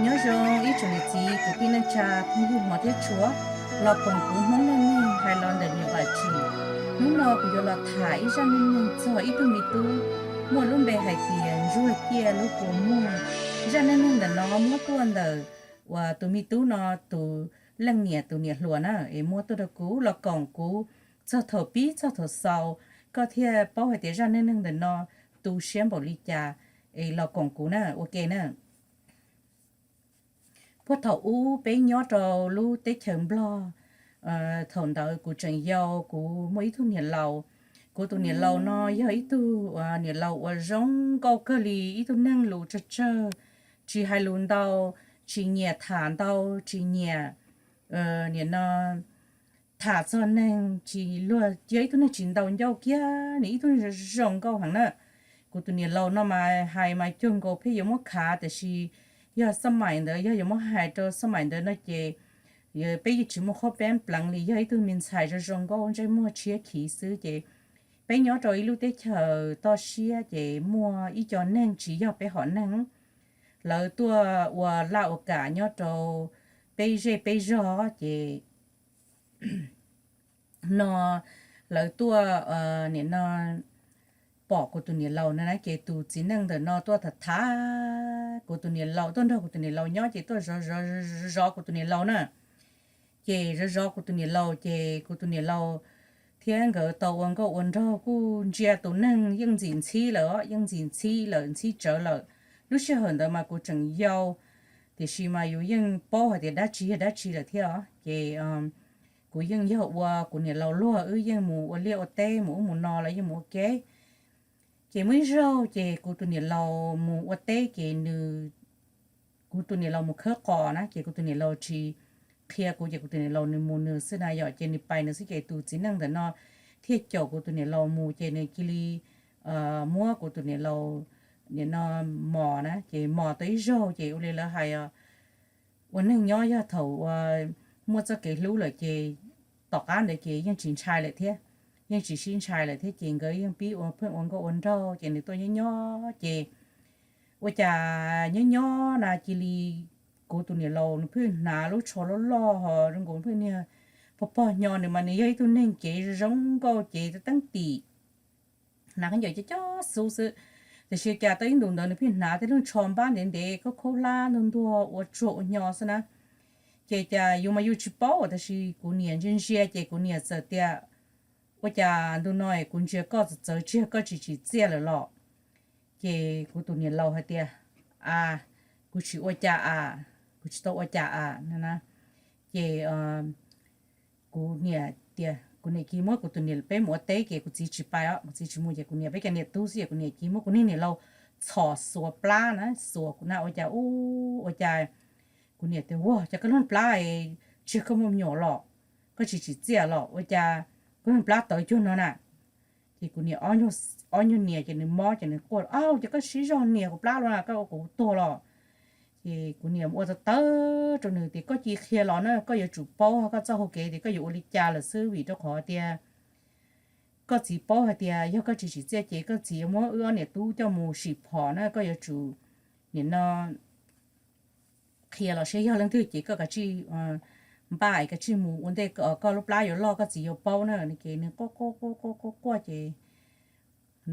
Nyob zoo ib tsoom niam txiv kwv tij neej tsa phooj ywg hmov thiab tshua, los koom kuv Hmoob Neej Neeg hais los ntawm niam Vam Tsim. Hnub no kuv yuav los tham ib zaj neej neeg txog ib tug me tub muaj lub npe hais tias Ntsuag Ciaj lub kua muag. Zaj neej neeg ntawm no muab tuaj ntawm uas tus me tub no tus leej niam tus niam hluas na es muab tuaj rau kuv los koom kuv txog thaum pib txog thaum xaus, koj thiaj paub hais tias zaj neej neeg ntawm no tu siab npaum li cas. Es los koom kuv na, ua ke na. Puag thaum ub peb nyob rau lub teb chaws Nplog, thaum ntawd kuv tseem yau, kuv muaj ib tug niam laus. Kuv tus niam laus no yog ib tug niam laus uas zoo nkauj kawg li, ib tug neeg lus tsawg tsawg, tsis hais lus ntau, tsis nyiam tham ntau, tsis nyiam, nim no, tham txog neeg, tsis luag, yog ib tug neeg tsis ntau ncauj kiag, nws ib tug zoo nkauj heev na. Kuv tus niam laus no mas hais mas cuag nkaus pheej yuav muab khav, tiam sis yog xab maim ntawd, yog yuav muab hais rau xab maim ntawd no ces peb yeej tsis muaj qhov peeb pleev li, yog ib tug me ntxhais zoo zoo nkauj ntsej muag tshiab khiv xwb. Ces peb nyob rau ib lub teb chaws toj siab, ces muaj ib co neeg tsis yog peb hom neeg, lawv tuaj ua laj ua kam nyob rau peb zej peb zog. Ces no lawv tuaj, nim no, pom kuv tus niam laus no na, ces tus txiv neej ntawm no tuaj tham tham kuv tus niam laus, tuaj nrog kuv tus niam laus nyob, ces tuaj zov zov kuv tus niam laus na. Ces zov zov kuv tus niam laus, ces kuv tus niam laus thiab nkawd tau ua nkauj ua nraug, kuj ntsia tus neeg yeej ntxim ntxhib lawm, yeej ntxim ntxhib lawm, ntxhib tsawv lawm. Lub sij hawm ntawd mas kuv tseem yau, tiam sis mas yus yeej paub hais tias dab tsi yog dab tsi lawm thiab os. Ces kuv yeej yog ua kuv niam laus luag, wb yeej mus ua liaj ua teb, mus ub mus no los yeej mus ua ke. Ces muaj ib zaug ces kuv tus niam laus mus ua teb, ces nws, kuv tus niam laus mus khawb qos na, ces kuv tus niam laus tsis qhia kuv, ces kuv tus niam laus nws mus nws xwb na yom, ces nws pais nws xwb. Ces tus txiv neej ntawm no thiaj caum kuv tus niam laus mus, ces nws cia li muab kuv tus niam laus, nim no, mos na, ces mos tau ib zaug ces ua li lawv hais, ua neeg nyob yog thaum muaj txoj kev hlub lawm ces tom qab ntawd ces yeej tsis ntshai lawm thiab, yeej tsis sib ntshai lawm thiab. Ces nkawd yeej pib ua pheej ua nkauj ua nraug, ces nws tuaj nyob nyob ces ua cas nyob nyob na cia li kuv tus niam laus nws pheej hnav lub tsho loj loj ho zoo nkaus pheej niag pog pog nyo, nws mas nws yog ib tug neeg cev zoo nkauj, cev teeb tim, hnav khaub ncaws cov cov xub xwb. Tiam sis cas tau ib ntus ntawd nws pheej hnav tej lub tsho npab ntev ntev, khaub khaub hlab ntuag ntuag ua tsuag ua nyo xwb na. Ces cas yus mas yus tsis paub, tiam sis kuv niam ntsia ntsia ces kuv niam txawm tias, ua cas ntu no kuv ntsia koj txawv txawv tsiag, koj tsis tsim txiaj lawm los? Ces kuv tus niam laus hais tias, a, kuv tsis ua cas a, kuv tsis tau ua cas a. Ces kuv niam tias, kuv niam cia muab kuv tus niam, peb mus ua teb ces kuv txiv tsis pais os, kuv txiv tsis mus, ces kuv niam, peb cov niam tub xwb, ces kuv niam cia muab kuv niag niam laus txhom xuas plab na, xuas kuv na, ua cas, u, ua cas, kuv niam tias, ua cas koj lub plab tsiag, koj muaj me nyuam los, koj tsis tsim txiaj los, ua cas koj lub plab tawv cuag no na? Ces kuv niam ob nyuag nias ces nws mob ces nws quaj, au, ces koj siv zog nias kuv plab los na, koj ua kuv tuag los? Ces kuv niam ua tawv tawv rau nws tias, koj cia qhia los na, koj yuav tsum paub koj txoj hau kev tias koj yuav ua li cas lawm xwb, vim rau qhov tias koj txiv paub hais tias yog koj tsis tsim txiaj ces koj txiv yuav muab wb ob niam tub coj mus sim phom na, koj yuav tsum, nim no, qhia los seb yog leej twg ces koj kav tsij npaj, kav tsij mus ua ntej, koj lub plab yuav loj koj txiv yuav paub na. Ces nws quaj quaj quaj quaj quaj ces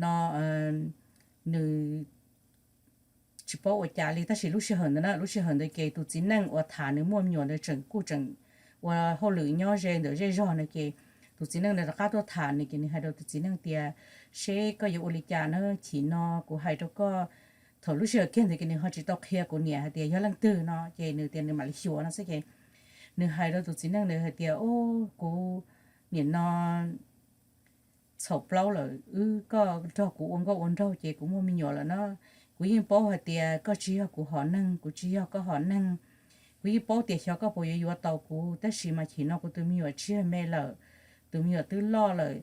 no nws tsis paub ua cas li. Tab sis lub sij hawm ntawd na, lub sij hawm ntawd ces tus txiv neej uas tham nws muaj me nyuam ntawd tseem kuj tseem ua hauj lwm nyob ze ntawm zej zog no, ces tus txiv neej ntawd rov qab tuaj tham nws, ces nws hais rau tus txiv neej tias, seb koj yuav ua li cas na, chim no kuv hais rau koj. Thaum lub sij hawm kiag ntawd ces nws ho tsis tau qhia kuv niam hais tias yog leej twg no, ces nws tias nws mam li xyuas no xwb. Ces nws hais rau tus txiv neej ntawd hais tias, o, kuv nim no txhaum plaub lawm, wb, koj nrog kuv ua nkauj ua nraug ces kuv muaj me nyuam lawm no. Kuv yeej paub hais tias koj tsis yog kuv hom neeg, kuv tsis yog koj hom neeg. Kuv yeej paub tias xyov koj puas yuav yuav tau kuv, tab sis mas chim no kuv tus me nyuam tsiag me lawm, tus me nyuam twb loj lawm.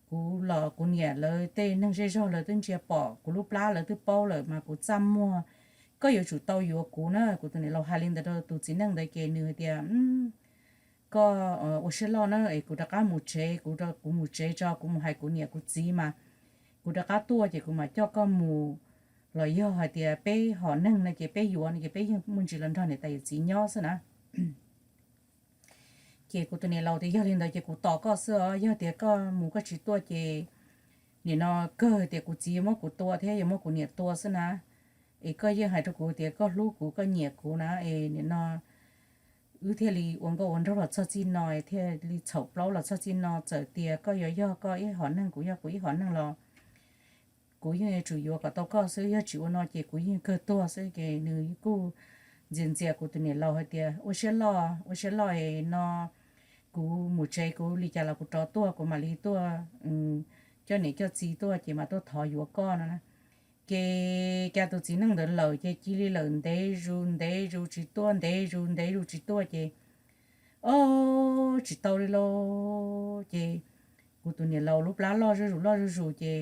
Kuv los kuv niam lawv tej neeg zej zog lawv twb ntsia pom kuv lub plab, lawv twb paub lawm mas kuv txaj muag. Koj yuav tsum tau yuav kuv na. Kuv tus niam laus hais li ntawd rau tus txiv neej ntawd ces nws tias, koj ua siab loj na, es kuv rov qab mus tsev, kuv, kuv mus tsev tso, kuv mus hais kuv niam kuv txiv mas kuv rov qab tuaj ces kuv mam coj koj mus los yog hais tias peb hom neeg no ces peb yuav no ces peb yeej muaj ntsis los nrog niam tais yawm txiv nyob xwb na. Ces kuv tus niam laus tias yog li ntawd ces kuv tos koj xwb os, yog tias koj mus koj tsis tuaj ces nim no kawg tias kuv txiv yuav muab kuv tua thiab yuav muab kuv niam tua xwb na. Es koj yeej hais rau kuv tias koj hlub kuv koj nyiam kuv na, es nim no wb thiaj li ua nkauj ua nraug los txog txij no, thiaj li txhaum plaub los txog txij no, txawm tias koj yuav yog koj ib hom neeg kuv yog kuv ib hom neeg los kuv yeej yuav tsum yuav kom tau koj xwb, yog tsis ua no ces kuv yeej kawg tuag xwb. Ces nws kuj ntxias ntxias kuv tus niam laus hais tias ua siab loj ua siab loj es no kuv mus tsev kuv li cas los kuv rov tuaj kuv mam li tuaj coj niam coj txiv tuaj ces mam tuaj thov yuav koj no. Ces cas tus txiv neej ntawd lawm ces cia li lawm ntev zus ntev zus tsis tuaj ntev zus ntev zus tsis tuaj ces o tsis tau li lauj. Ces kuv tus niam laus lub plab loj zuj zus loj zuj zus ces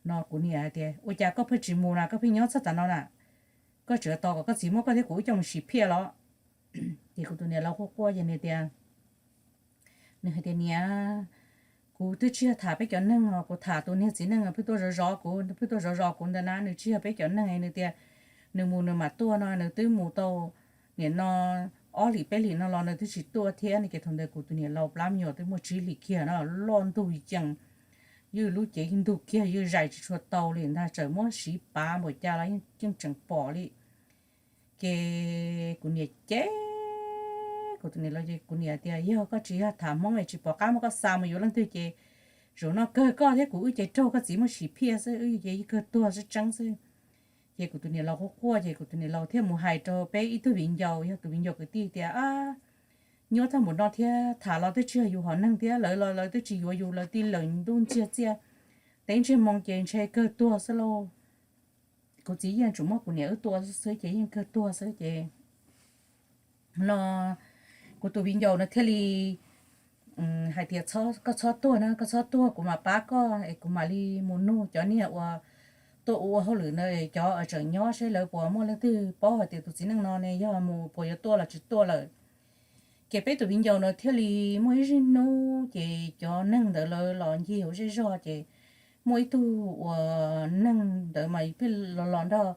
no kuv niam hais tias ua cas koj pheej tsis mus na, koj pheej nyob txog tav no na, koj tseem tos kom koj txiv muab koj thiab kuv wb coj mus sim phiaj los? Ces kuv tus niam laus quaj quaj ces nws tias, nws hais tias niam, kuv twb tsis yog tham peb cov neeg os, kuv tham tus niag txiv neej pheej tuaj zov zov kuv, pheej tuaj zov zov kuv ntawd na, nws tsis yog peb cov neeg. Nws tias nws mus nws mam tuaj no, nws twb mus tau nim no ob hlis peb hlis no los nws twb tsis tuaj thiab no. Ces thaum ntawd kuv tus niam laus plab me nyuam twb muaj tsib hlis kiag no, loj ntug yees, ywj lub cev ntug kiag ywj zais tsis tshua tau li ntag, tseem muab siv pav npaum cas los yeej tseem pom li. Ces kuv niam ces kuv tus niam laus, kuv niam tias yog koj tsis yog tham Hmoob es tsis pom qab muab koj xa mus yuav leej twg ces zaum no kawg koj thiab kuv wb ces raug koj txiv muab sim phiaj xwb, wb ces yeej kawg tuag xwb tseeb xwb. Ces kuv tus niam laus quaj quaj ces kuv tus niam laus thiaj mus hais rau peb ib tug viv ncaus, yog tus viv ncaus kwv tij tias nyuaj tag npaum no thiab tham los twb tsis yog yus hom neeg thiab lawv los lawv twb tsis yuav yus, lawv tij lawm ntuj ntsiag txiaj, teb ntsiag moo ces ntshe kawg tuag xwb lauj. Kuv txiv yeej tsum muab kuv niam wb tua xwb ces yeej kawg tuag xwb ces no kuv tus viv ncaus no thiaj li hais tias koj txhob tuag na, koj txhob tuag kuv mam pab koj es kuv mam li mus nug cov niag uas tuaj ua hauj lwm na, cov tseem nyob seb lawv puas muaj leej twg paub hais tias tus txiv neej no ne yog mus puas yuav tuaj los tsis tuaj lawm. Ces peb tus viv ncaus no thiaj li muaj ib zig hnub ces cov neeg ntawd lawv los ncig hauv zej zog ces muaj ib tug uas neeg ntawd mas pheej los los nrog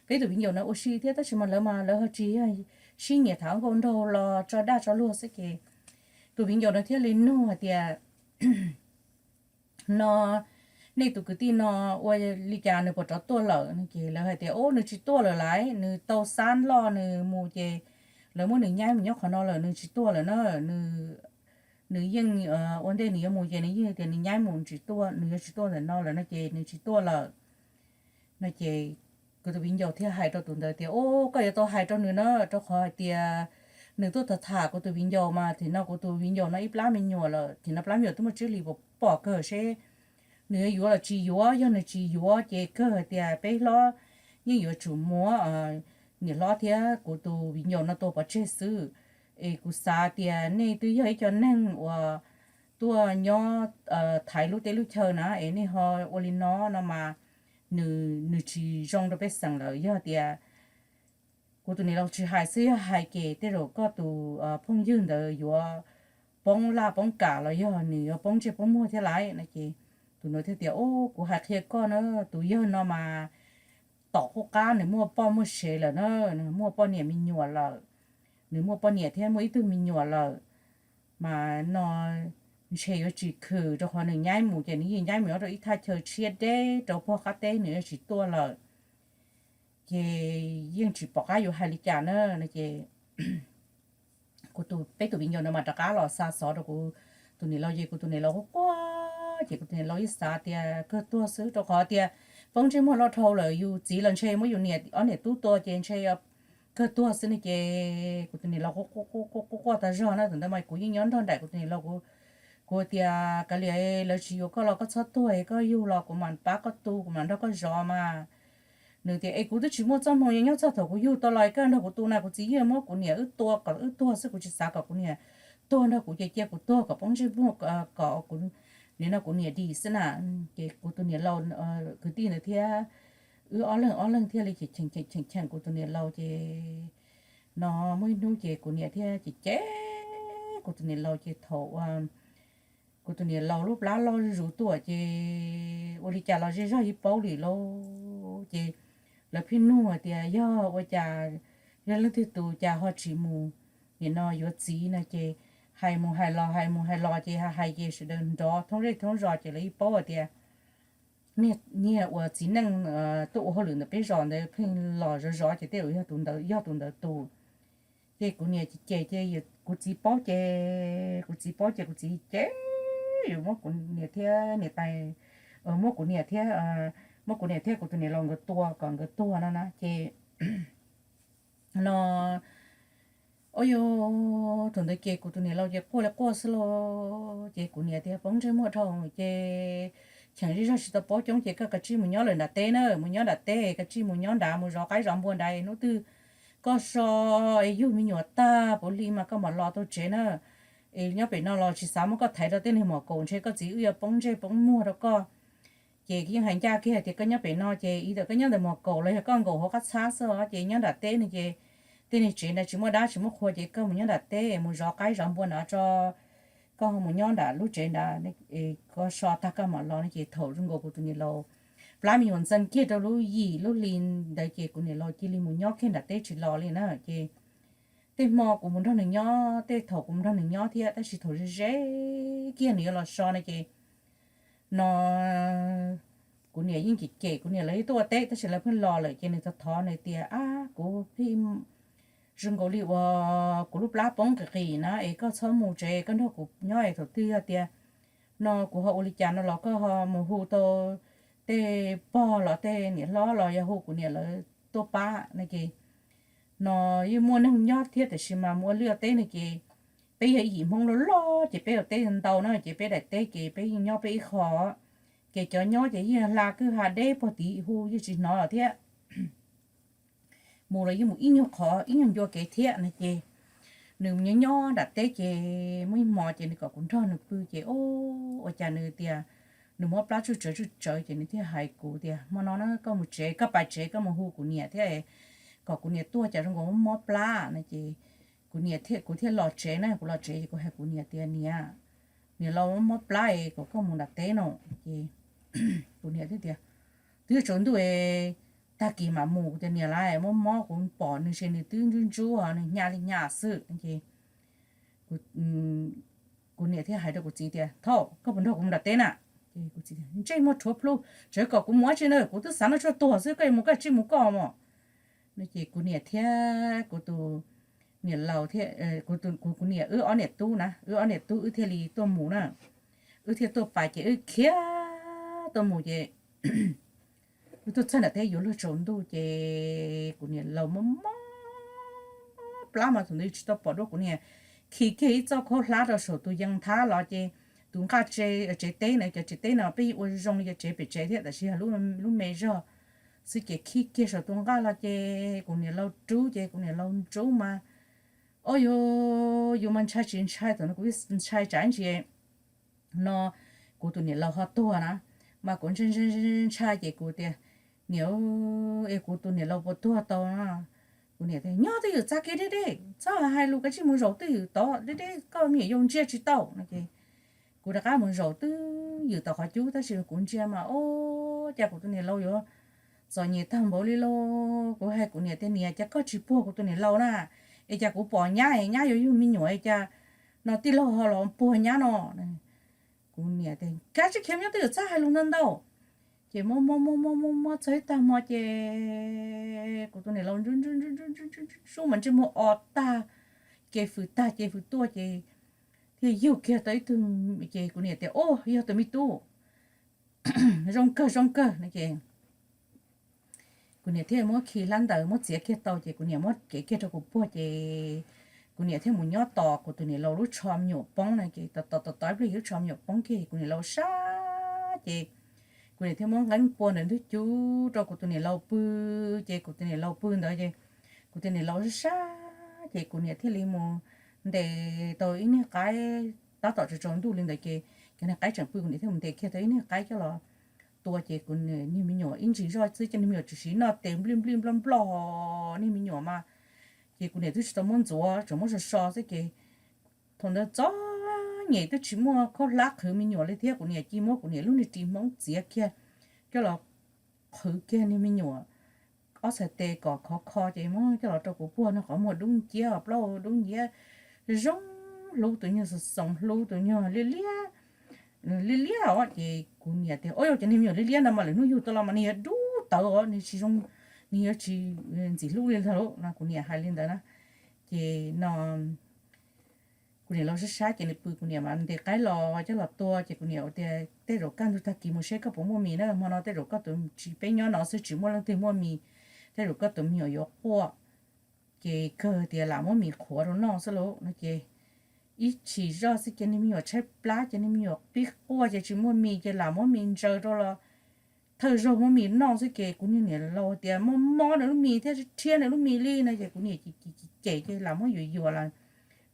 peb tus viv ncaus no ua si thiab tab sis mas lawv mas lawv ho tsis yog sib nyiam tham nkauj nraug los tso dag tso luag xwb ces tus viv ncaus no thiaj li nug hais tias no nej tus kwv tij no ua li cas nws puas rov tuaj lawm no ces lawv hais tias o nws tsis tuaj lawm lauj, nws tau xab loj nws mus ces lawv muab nws nyaib mus nyob qhov no lawm nws tsis tuaj lawm na. Nws yeej ua ntej nws yuav mus ces nws yeej tias nws nyaib mus tsis tuaj, nws yuav tsis tuaj ntawm no lawm no ces nws tsis tuaj lawm no ces kuv tus viv ncaus thiaj hais rau tus ntawd tias o koj yuav tau hais rau nws na, rau qhov hais tias nws tuaj tham tham kuv tus viv ncaus mas tim no kuv tus viv ncaus no ib plab me nyuam lawm, tim no plab me nyuam twb muaj tsib hlis pom kawg seb nws yuav yuav los tsis yuav, yog nws tsis yuav ces kawg hais tias peb hlob yeej yuav tsum muab niam hlob thiab kuv tus viv ncaus no tua pov tseg xwb. Es kuv xav tias nej twb yog ib co neeg uas tuaj nyob thaiv lub teb lub chaw na es nej ho ua li no no mas nws tsis zoo rau pej xeem lawm. Yog tias kuv tus niam laus tsis hais xwb, yog hais ces tej zaum koj tus phooj ywg ntawd yuav poob laj poob kam los yog nws yuav poob ntsej poob muag thiab lauj no ces tus ntawd thiaj tias o kuv hais qhia koj na, tus yawg no mas tom qub qab nws muaj poj muaj sev lawm na, nws muaj poj niam me nyuam lawm, nws muaj poj niam thiab muaj ib tug me nyuam lawm mas no ntshe yuav tsis khwm rau qhov nws nyaib mus ces nws yeej nyaib mus nyob rau ib thaj chaw tshiab deb rau pog qab teb, nws yuav tsis tuaj lawm ces yeej tsis pom qab yuav hais li cas na no ces kuv tus, peb tus viv ncaus no mas rov qab los xa xov rau kuv tus niam laus ces kuv tus niam laus quaj quaj ces kuv tus niam laus yeej xav tias kawg tuag xwb rau qhov tias poob ntsej muag loj dhau lawm, yus txiv los ntshe muab yus niam ob niam tub tua ces ntshe kawg tuag xwb ne ces kuv tus niam laus quaj quaj quaj quaj tag zog na. Thaum ntawd mas kuv yeej nyob nrog nraim kuv tus niam laus, kuv tias kav liam lawv tsis yuav koj los koj txhob tuag, koj yug los kuv mam pab koj tu, kuv mam nrog koj zov mas. Nws tias es kuv twb tsis muaj txoj hmoo, nyob txog thaum kuv yug tau los koj nrog kuv tu na, kuv txiv yeej muab kuv niam wb tua kom wb tuag xwb, kuv tsis xav kom kuv niam tuag nrog kuv ces cia kuv tuag kom poob ntsej muag kom kuv, nim no kuv niam dim xwb na. Ces kuv tus niam laus kwv tij ntawd thiab wb ob leeg ob leeg thiaj li cheem cheem cheem kuv tus niam laus ces no muaj ib hnub ces kuv niam thiaj cem cem kuv tus niam laus ces thaum kuv tus niam laus lub plab loj zuj zus tuaj ces ua li cas los zej zog yeej paub li lauj. Ces lawv pheej nug tias yog ua cas, yog leej twg tus cas ho tsis mus, nim no yuav txiv no ces hais mus hais los hais mus hais los ces hais hais ces sawv daws nrov thoob zej thoob zos ces lawv yeej paub hais tias niag uas txiv neej tuaj ua hauj lwm ntawm peb zos ntawd pheej los zov zov ces tej zaum yog tus ntawd tus. Ces kuv niam ces, ces kuv txiv paub ces, kuv txiv paub ces kuv txiv ces yuav muab kuv niam thiab niam tais, muab kuv niam thiab, muab kuv niam thiab kuv tus niam laus nkawd tua kom nkawd tuag no na ces no, ua yog thaum ntawd ces kuv tus niam laus ces quaj li quaj xwb los ces kuv niam tias poob ntsej muag dhau ces cheem zej zog tsis tau paub coob ces koj kav tsij mus nyob lawm nram teb na, mus nyob nram teb, kav tsij mus nyob nrad mus zov qaib zov npua nrad, hnub twg koj so es yug me nyuam tag puv hli mas koj mam los tau tsev na. Es nyob pem no los tsis xav muab koj thaiv rau tej neeg mom kaum ntshe koj txiv wb yuav poob ntsej poob muag rau koj. Ces yeej hais ncaj kiag tias koj nyob pem no ces ib txwm koj nyob ntawm mom kaum los yog koj nkaum hauv qab txhab xwb ces nyob nram teb no ces tej neeg tsev nrad tsis muaj dab tsis muaj qhua ces koj mus nyob nram teb mus zov qaib zov npua nrad tso, koj mus nyob nram lub tsev nrad, koj so tag koj mam los no ces thaum zoo nkaus kuv tus niam laus plab me nyuam ntxeev kiag rau lub yim lub hli ntawd ces kuv niam laus cia li mus nyob kiag nram teb tsis los li na ces tej hmo kuv mus nrog nws nyob, tej thaum kuv mus nrog nws nyob thiab tab sis thaum ze ze kiag nws yuav los so no ces no kuv niam yeej cem cem kuv niam, lawv yeej tuaj ua teb tab sis lawv pheej los lawm ces nws thov thov nws tias ab kuv pheej zoo nkaus li uas kuv lub plab poob qis qis na es koj txhob mus tsev koj nrog kuv nyob es thaum twg yog tias no kuv ho ua li cas no los koj ho mus hu tau tej pog los tej niam hlob los yog hu kuv niam lawv tuaj pab no ces no yeej muaj neeg nyob thiab tiam sis mas mus ua liaj ua teb no ces peb yog ib yim Hmoob loj loj ces peb ua teb ntau na ces peb daim teb ces peb yeej nyob peb ib qho ces cov nyob ces yeej hla kwj ha deb pog tid hu yeej tsis hnov thiab. Mus los yeej mus ib nyuag qhov ib nyuag ncua kev thiab no ces nws nyob nyob nram teb ces muaj ib hmo ces nws kom kuv nrog nws pw ces ua cas nws tias nws mob plab tsuj tsawv tsuj tsawv ces nws thiaj hais kuv tias hmo no na koj mus tsev koj pais tsev koj mus hu kuv niam thiab kom kuv niam tuaj cas zoo nkaus mob plab no ces kuv niam thiab kuv thiaj los tsev na, kuv los tsev ces kuv hais kuv niam tias niam, niam laus mob plab es kom koj mus nram teb no ces kuv niam thiaj tias twb yuav tsaus ntuj tag kis mam mus, kuv tias niam lawv mob mob kuv pom nws ces nws twb ntsub ntsub nws hnyav li hnyav xwb ces kuv niam thiaj hais rau kuv txiv tias thauj koj puas nrog kuv mus nram teb na? Ces kuv txiv tias ntsej muag rhuav plhu, tseem kom kuv mus dab tsi na, kuv twb xav noj tshuaj tuag xwb koj yuav mus koj tsij mus koj mog. No ces kuv niam thiab kuv tus niam laus thiab kuv niam wb ob niam tub na, wb ob niam tub wb thiaj li tuaj mus na, wb thiaj tuaj pais ces wb khiav tuaj mus ces wb tuaj txog nram teb yuav luag tsaus ntuj ces kuv niam laus mob mob plab mas thaum ntawd tsis tau pom dua, kuv niam khi kiag ib txoj khaub hlab rau saum tus yees thab los ces tus nqaj tsev teb na, cov tsev teb no peb yeej ua zoo li cov tsev pem tsev thiab tab sis yog lub me zog xwb ces khi kiag saum tus nqaj los ces kuv niam laus rub ces kuv niam laus ntsub mas o yog yus mas ntshai tsis ntshai, thaum no kuv ntshai tsam ntsis no kuv tus niam laus ho tuag na, mas kuv ntshai ntshai ces kuv tias niam, es kuv tus niam laus puas tuag tau? Kuv niam tias nyob twj ywm txav kiag deb deb, txhob hais lus, kav tsij mus zaum twj ywm tod deb deb, koj me nyuam yaus ntsia tsis tau no ces kuv rov qab mus zaum twj ywm tom qhov cub tab sis kuv ntsia mas o, cas kuv tus niam laus yuav txom nyem tag npaum li lauj. Kuv hais kuv niam tias niam, cas koj tsis puag kuv tus niam laus na, es cas kuv pom nyab es nyab yuav yug me nyuam es cas no tij laug ho los puag nyab no. Kuv niam tias kav tsij khiav nyob twj ywm txhob hais lus ntau ntau. Ces muab muab muab muab muab muab txog ib tag hmo ces kuv tus niam laus ntsub ntsub ntsub mas ntsej muag o tag, ces fwm tag ces fwm tuaj ces thiaj yug kiag tau ib tug, ces kuv niam tias o, yog tus me tub zoo kawg zoo kawg no ces kuv niam thiaj muab khi hlab ntawd muab txiav kiag tau ces kuv niam muab cev kiag rau kuv puag ces kuv niam thiaj mus nyob tos kuv tus niam laus lub tsho me nyuam poob na ces tos tos tos tos ib pliag lub tsho me nyuam poob kiag kuv niam laus sab ces kuv niam thiaj muab nqeeb pua ntawm ntug cub rau kuv tus niam laus pw ces kuv tus niam laus pw ntawd ces kuv tus niam laus sab sab ces kuv niam thiaj li mus ntes tau ib niag qaib, tab tom tsaus tsaus ntuj li ntawd ces cov niag qaib tseem pw, kuv niam thiaj mus ntes kiag tau ib niag qaib coj los tua ces kuv niag me nyuam ib ntsis zoj xwb ces niag me nyuam tsis siv noj tes nplij nplij nploj nploj niag me nyuam mas ces kuv niam twb tsis tau muab ntxuav, tseem muab so so xwb ces thaum ntawd txom nyem twb tsis muaj khaub hlab qhwv me nyuam li thiab, kuv niam cia muab kuv niam lub niag ris hmoob txiav kiag coj los qhwv kiag niag me nyuam ob txhais tes kom khov kho ces muab coj los rau kuv puag no qhov muag dub nciab, plaub dub nciab, zoo hlub tus nyuag xoom xoom hlub tus nyuag liab liab, liab liab os. Ces kuv niam tias, Ua, cov niag me nyuam liab liab no mas lwm hnub yug tau los mas nws yuav dub tawv os, nws tsis zoo, nws yuav tsis ntxim hlub li ntag lauj no. Kuv niam hais li ntawd na. Ces no kuv niam laus sab sab ces nws pw, kuv niam mas ntes qaib los coj los tua. Ces kuv niam tias, Tej zaum kaj ntug tag kis mus seb koj puas muaj mis na, hmo no tej zaum koj tus, tsis, peb nyob no xwb tsis muaj leej twg muaj mis, tej zaum koj tus me nyuam yuav quaj. Ces kawg tias lam muab mis qhuav rau noj xwb lauj no. Ces ib chim zoj xwb ces niag me nyuam tshaib plab, ces niag me nyuam pib quaj ces tsis muaj mis, ces lam muab mis ntsaws rau los thawj zaug muab mis noj xwb. Ces kuv niag niam laus tias mob mob nws lub mis thiab rhiab nws lub mis li no. Ces kuv niam cem cem ces lam muab yuam yuam los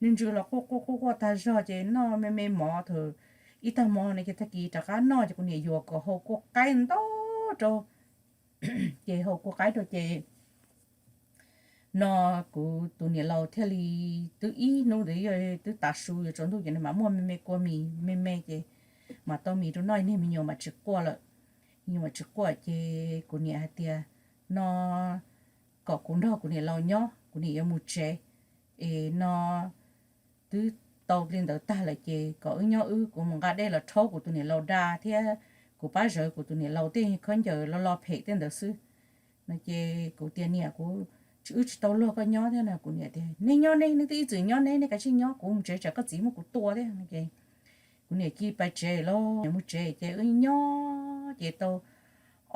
nws ntsws los quaj quaj quaj quaj tag zog ces noj me me mov thaum ib tag hmo no ces tag kis rov qab noj. Ces kuv niam yuam kom haus kua qaib ntau rau. Ces haus kua qaib rau ces no kuv tus niam laus thiaj li, twb ib hnub ntawd twb tav su yuav tsaus ntuj ces nws mam muaj me me kua mis me me ces mam tau mis rau noj, niag me nyuam mam tsis quaj lawm. Me nyuam mam tsis quaj ces kuv niam hais tias no kom kuv nrog kuv niam laus nyob, kuv niam yuav mus tsev es no twb tau li ntawd tag lawm ces kom wb nyob wb, kuv mus nqa dej los rhaub kuv tus niam laus da thiab kuv pab zawv kuv tus niam laus tej khaub ncaws loj loj phem tej ntawd xwb no. Ces kuv tias, Niam, kuv tsis, wb tsis tau luag koj nyob thiab no. Kuv niam tias, Nej nyob nej, nej twb ib txwm nyob nej, nej kav tsij nyob, kuv mus tsev tsam koj txiv muab kuv tua thiab no. Ces kuv niam cia pais tsev lawm, mus tsev ces wb nyob ces tau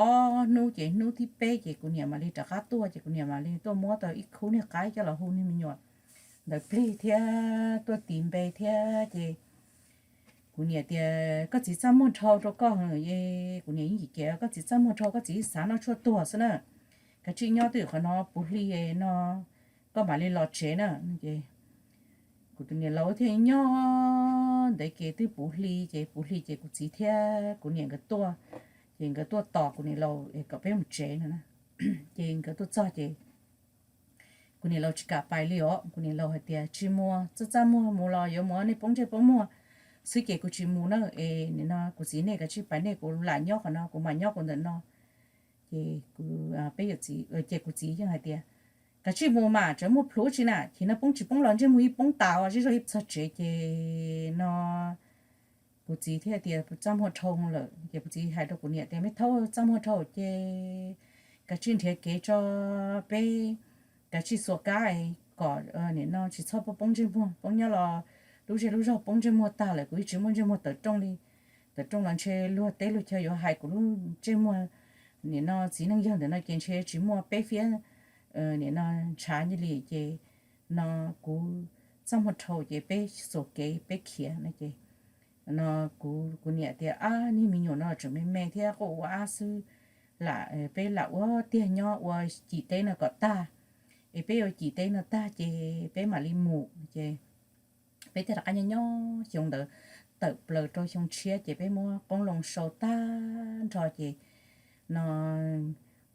ob hnub ces hnub thib peb ces kuv niam mam li rov qab tuaj ces kuv niam mam li tuaj muab tau ib khub niag qaib coj los hu niag me nyuam ntawd plig thiab tuaj tis npe thiab ces kuv niam tias, Koj txiv txaj muag dhau rau koj. Kuv niam yeej cem cem, Koj txiv txaj muag dhau, koj txiv xav noj tshuaj tuag xwb na. Kav tsij nyob twj ywm qhov no puv hli no koj mam li los tsev na. Kuv tus niam laus thiaj nyob ntev ces twb puv hli ces puv hli ces kuv txiv thiab kuv niam nkawd tuaj, ces nkawd tuaj tos kuv niam laus kom peb mus tsev no. Ces nkawd tuaj txog ces kuv niam laus tsis kam pais li os. Kuv niam laus hais tias, Tsis mus, txaj txaj muag mus los yuav mus nej poob ntsej poob muag xwb ces kuv tsis mus na. Es nim no kuv txiv nej kav tsij pais nej, kuv lam nyob qhov no, kuv mam nyob kuv ntawm no. Ces peb yawm txiv, ces kuv txiv yeej hais tias, Kav tsij mus mas, tseem muaj plhus tsi na, ces no poob tsis poob los ntsej muag yeej poob tas os, zej zog yeej txog tsev. Ces no kuv txiv thiaj tias, Txaj muag dhau lawm. Ces kuv txiv hais rau kuv niam tias, Me thaub, txaj muag dhau ces kav tsij nrhiav kev tso, peb kav tsij xuas kab kom nim no tsis txhob poob ntsej muag, poob nyob los lub zej lub zog poob ntsej muag tag lawm, kuv yeej tsis muaj ntsej muag tawm rooj li. Tawm rooj los ntshe luag teb luag chaw yuav hais kuv lub ntsej muag. Nim no txiv neej yawg ntawm no ces ntshe tsis muaj peb fiab nim no ntshav li ces no kuv txaj muag dhau ces peb xuas kev peb khiav no. Ces no kuv, kuv niam tias, Ab, niag me nyuam no tseem me me thiab quaj ua ab xwb, lam, peb lam ua tiag nyob ua cim teb no kom tag, es peb ua cim teb no tag ces peb mam li mus. Ces peb thiaj rov qab nyob nyob xyoo ntawd tawm plaws rau xyoo tshiab ces peb muab qoob loo sau tag nrho ces no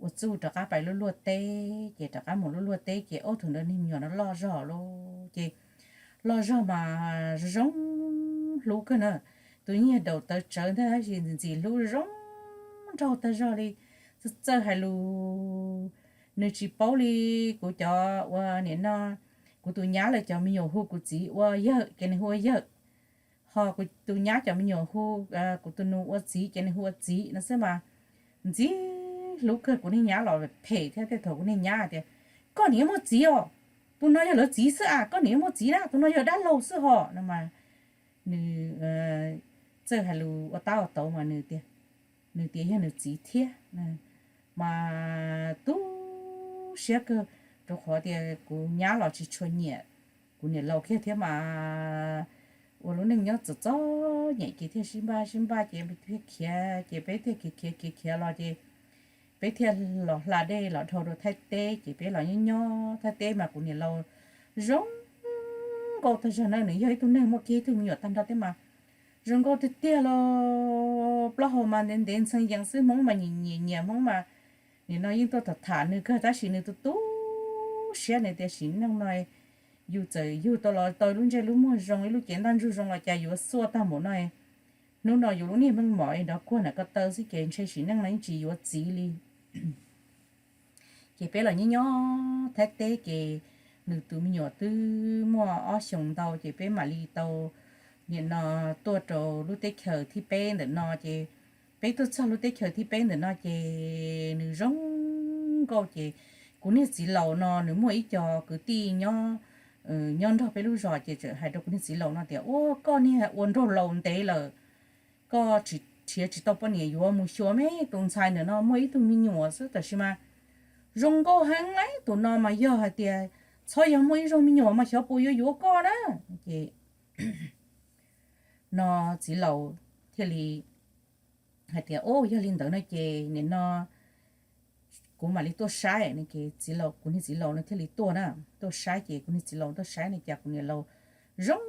ua txuj rov qab pais luaj luaj teb. Ces rov qab mus luaj luaj teb ces ob tug ntawd niag me nyuam no loj zog lauj. Ces loj zog mas zoo hlub kawg na, tus nyuag daum tawv tsawv ntag tab sis ntxim hlub zoo nraug tag zog li. Txawj txawj hais lus, nws tsis paub li kuv cov ua nim no, kuv tus nyab lawv cov me nyuam hu kuv txiv ua yawg ces nws hu ua yawg, ho kuv tus nyab cov me nyuam hu kuv tus nus ua txiv ces nws hu ua txiv no xwb mas ntxim hlub kawg. Kuv niag nyab los phem thiab, tej thaum kuv niag nyab tias, Koj niam muaj txiv os, tus no yog lawv txiv xwb a, koj niam muaj txiv na, tus no yog dab laug xwb ho no mas nws txawj hais lus ua tab ua tauv mas nws tias, nws tias yog nws txiv thiab. Mas tu siab kawg rau qhov tias kuv nyab los tsis tshua nyiam kuv niam laus kiag thiab mas ua lub neej nyob txom txom nyem ces thiaj sib npaj sib npaj ces thiaj khiav, ces peb thiaj khiav khiav khiav khiav los ces peb thiaj los hla dej los dhau rau Thaib teb ces peb los nyob nyob Thaib teb mas kuv niam laus zoo nkauj tag zog na, nws yog ib tug neeg muaj kiag ib tug me nyuam tag nrho thiab mas zoo nkauj tiag tiag li. Plaub hau mas ntev ntev ntxhee yees xwb, Hmoob mas nyiam nyiam nyiam Hmoob mas nim no yeej tuaj tham tham nws kawg tab sis nws tu tu siab, nws tias sim neej no yus txawm yug tau los tau lub ntsej lub muag zoo, ib lub cev ntaj ntsug zoo los cas yuav xuaj tag npaum no. Hnub no yus lub niag meej mom nrov kuag ntawm ko taw xwb ces ntshe sim neej no yeej tsis yuav txiv li. Ces peb los nyob nyob Thaib teb ces nws tus me nyuam twb muaj ob xyoos ntau ces peb mam li tau nim no tuaj rau lub teb chaws thib peb ntawm no ces peb tuaj txog lub teb chaws thib peb ntawm no ces nws zoo nkauj ces kuv niag txiv laus no nws muaj ib co kwv tij nyob nyob nrog peb lub zos ces txawm hais rau kuv niag txiv laus no tias, Ua koj niag ua nraug laus ntev lawm, koj tsis nrhiav tsis tau poj niam yuav mus xyuas me tus ntxhais ntawm no muaj ib tug me nyuam xwb tab sis mas zoo nkauj heev li, tus no mas yog hais tias txhob yog muaj ib zaug me nyuam mas xyov puas yuav yuav koj na. Ces no txiv laus thiaj li hais tias, Yog li ntawd no ces nim no kuv mam li tuaj saib. Txiv laus, kuv niag txiv laus no thiaj li tuaj na, tuaj saib ces kuv niag txiv laus tuaj saib ne cas kuv niam laus zoo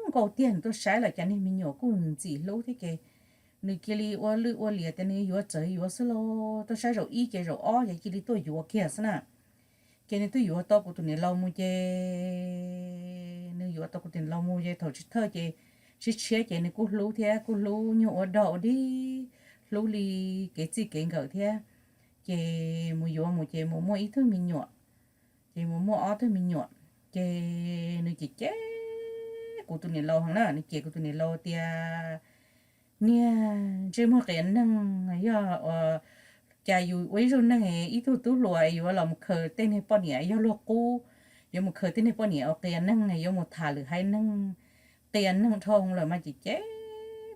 nkauj tiag, nws tuaj saib los cas niag me nyuam kuj ntxim hlub thiab ces nws cia li ua lwj ua liam tias nws yuav txawm yuav xwb los tuaj saib zaum ib ces zaum ob ces cia li tuaj yuav kiag xwb na. Ces nws twb yuav tau kuv tus niam laus mus ces nws yuav tau kuv tus niam laus mus ces thaum tsis thawj ces tshiab tshiab ces nws kuj hlub thiab kuj hlub nyuag ua dog ua dig, hlub li kev txij kev nkawm thiab. Ces mus yuav mus ces mus muaj ib tug me nyuam, ces mus muaj ob tug me nyuam. Ces nws cem cem kuv tus niam laus heev na, nws cem kuv tus niam laus tias, Niag ntsej muag qias neeg, yog cas yus ua ib zaug neeg ib tug tub hluas yuav los mus khaws tej niag poj niam yog luag qub, yuav mus khaws tej niag poj niam uas qias neeg, yuav mus tham lwm haiv neeg, qias neeg dhau lawm mas cem cem.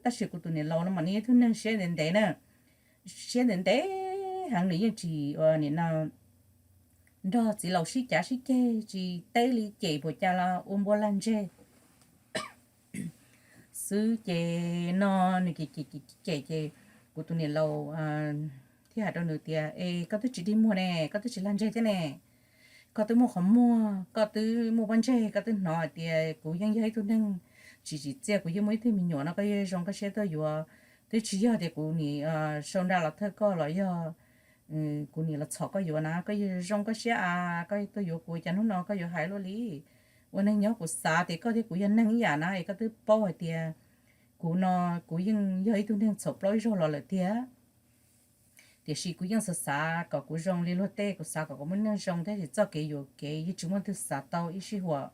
Tab sis kuv tus niam laus no mas nws ib tug neeg siab ntev ntev na, siab ntev ntev heev, nws yeej tsis ua nim no nrog txiv laus sib cav sib ceg, tsis teb li, cem puas cas los ua npua lag ntseg xwb. Ces no nws cem cem cem ces kuv tus niam laus thiaj hais rau nws tias, Es koj twb tsis dig muag ne, koj twb tsis lag ntseg thiab ne, koj twb muaj qhov muag, koj twb muaj pob ntseg, koj twb hnov hais tias kuv yeej yog ib tug neeg tsis tsim txiaj, kuv yeej muaj ib tug me nyuam no, koj yog zoo koj siab tuaj yuav, twb tsis yog tias kuv nim sau nra los thawj koj los yog kuv nim los txhom koj yuav na, koj yog zoo koj siab a, koj tuaj yuav kuv cas hnub no koj yuav hais luaj li. Ua neeg nyob kuv xav tias koj thiab kuv yog neeg ib yam na, es koj twb paub hais tias kuv no kuv yeej yog ib tug neeg txhaum plaub ib zaug los lawm tiag. Tiam sis kuv yeej xav xav kom kuv zoo li luag tej, kuv xav kom kuv muaj neej zoo thiab, tsis txoj kev yuam kev yeej tsis muaj leej twg xav tau, ib sij huam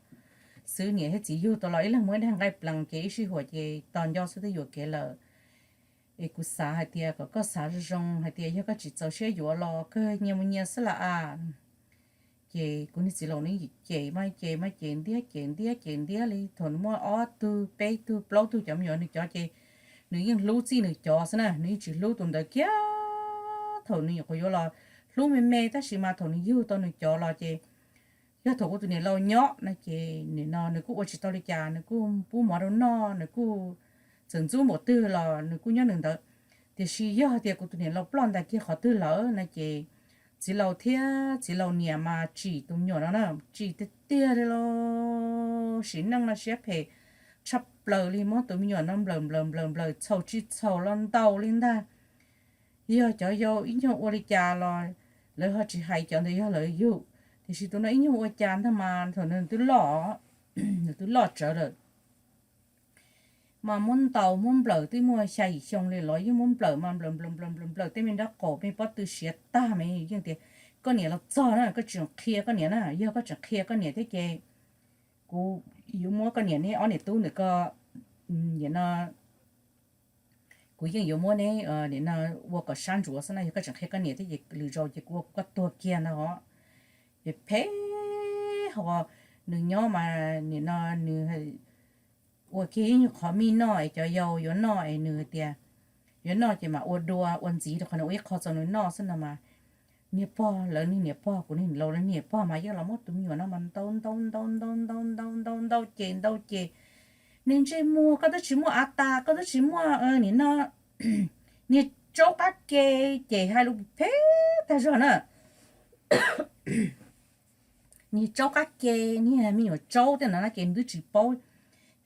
xwb niam thiab txiv yug tau los ib leeg muaj ib daig nqaij plees ces ib sij huam ces tos nco xwb twb yuam kev lawm. Es kuv xav hais tias kom koj xav zoo zoo hais tias yog koj tsis txaus siab yuav los kawg nyias mus nyias xwb las a. Ces kuv niag txiv laus nws cem mas cem mas cem ntiab cem ntiab cem ntiab li, thaum nws muaj ob tug peb tug plaub tug cov me nyuam nws cov ces nws yeej hlub txij nws cov xwb na, nws yeej tsis hlub tus ntawd kiag. Thaum nws nyuam qhuav yuav los hlub me me tab sis mas thaum nws yug tau nws cov los ces yog thaum kuv tus niam laus nyob no ces nim no nws kuj ua tsis tau li cas, nws kuj pub mov rau noj, nws kuj txawm ntxub npaum twg los nws kuj nyob nws ntawd. Tiam sis yog tias kuv tus niam laus ploj ntais kiag qhov twg lawm no ces txiv laus thiab txiv laus niam mas tsim tus me nyuam no na, tsim tiag tiag li los sim neej no siab phem tshaj plaws li, muab tus me nyuam no nplawm nplawm nplawm nplawm txhaum tsis txhaum los ntaus li ntag. Yog cov yau ib nyuag ua li cas los lawv ho tsis hais cov ntawd yog lawv yug, tiam sis tus no ib nyuag ua cas ntag mas thaum nws twb loj, nws twb loj tsawv lawm mas muab ntaus muab nplawm twb muaj xya yim xyoo li los yeej muab nplawm mas nplawm nplawm nplawm nplawm nplawm tej me nrab qaum me pob tw siav tag mas yeej tias, Koj niam los txog na, koj tseem qhia koj niam na, yog koj tseem qhia koj niam thiab ces kuv yuav muab koj niam neb ob niam tub ntawm ko, no, kuv yeej yuav muab neb ua kom sab ntsuav xwb na, yog koj tseem qhia koj niam thiab ces lwm zaus ces kuv ua koj tuag kiag ntag os. Ces phem ho, nws nyob mas nim no nws ua kiag ib nyuag qhov mij noj es cov yau yuav noj es nws tias, yuav noj ces mas ua dua ua ntxiv rau qhov nws ua ib qho txaus nws noj xwb no mas. Niag pog, lawv niag niam pog, kuv niag laus lawv niam pog mas yeej los muab tus me nyuam no mas ntaus ntaus ntaus ntaus ntaus ntaus ntaus ntaus ces ntaus ces, Niag ntsej muag, koj twb tsis muaj av tas, koj twb tsis muaj nim no niag tsaub qab ke, ces hais lus phem tag zog na. Niag tsaub qab ke, niag me nyuam tsaub tej no na ces nws twb tsis paub.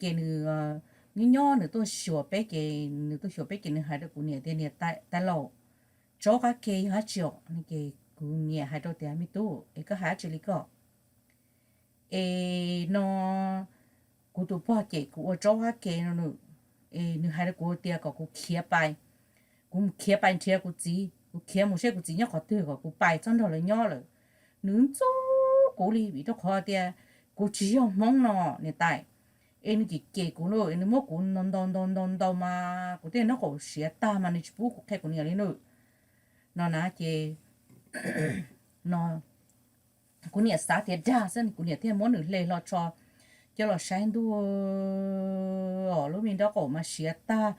Ces nws nyob nyob nws tuaj xyuas peb ces nws tuaj xyuas peb ces nws hais rau kuv niam tias, Niam tais laus, tsaub qab ke yog dab tsi os? Ces kuv niam hais rau tias, Me tub, es koj hais dab tsi li koj? Es no kuv tus pog cem kuv ua tsaub qab ke no nws, es nws hais rau kuv tias kom kuv khiav pais, kuv mus khiav pais nrhiav kuv txiv, kuv khiav mus saib kuv txiv nyob qhov twg kom kuv pais txhob nrog lawv nyob lawm. nws ntxub kuv li vim rau qhov tias kuv tsis yog Hmoob no niam tais, es nws cem cem kuv no, nws muab kuv ntaus ntaus ntaus ntaus mas kuv tej nraub qaum siav tag mas nws tsis pub kuv qhia kuv niam li no. No na ces no kuv niam xav tias dag xwb, kuv niam thiaj muab nws hle hlo tso coj los saib ntuj, lub me nraub qaum mas siav tag,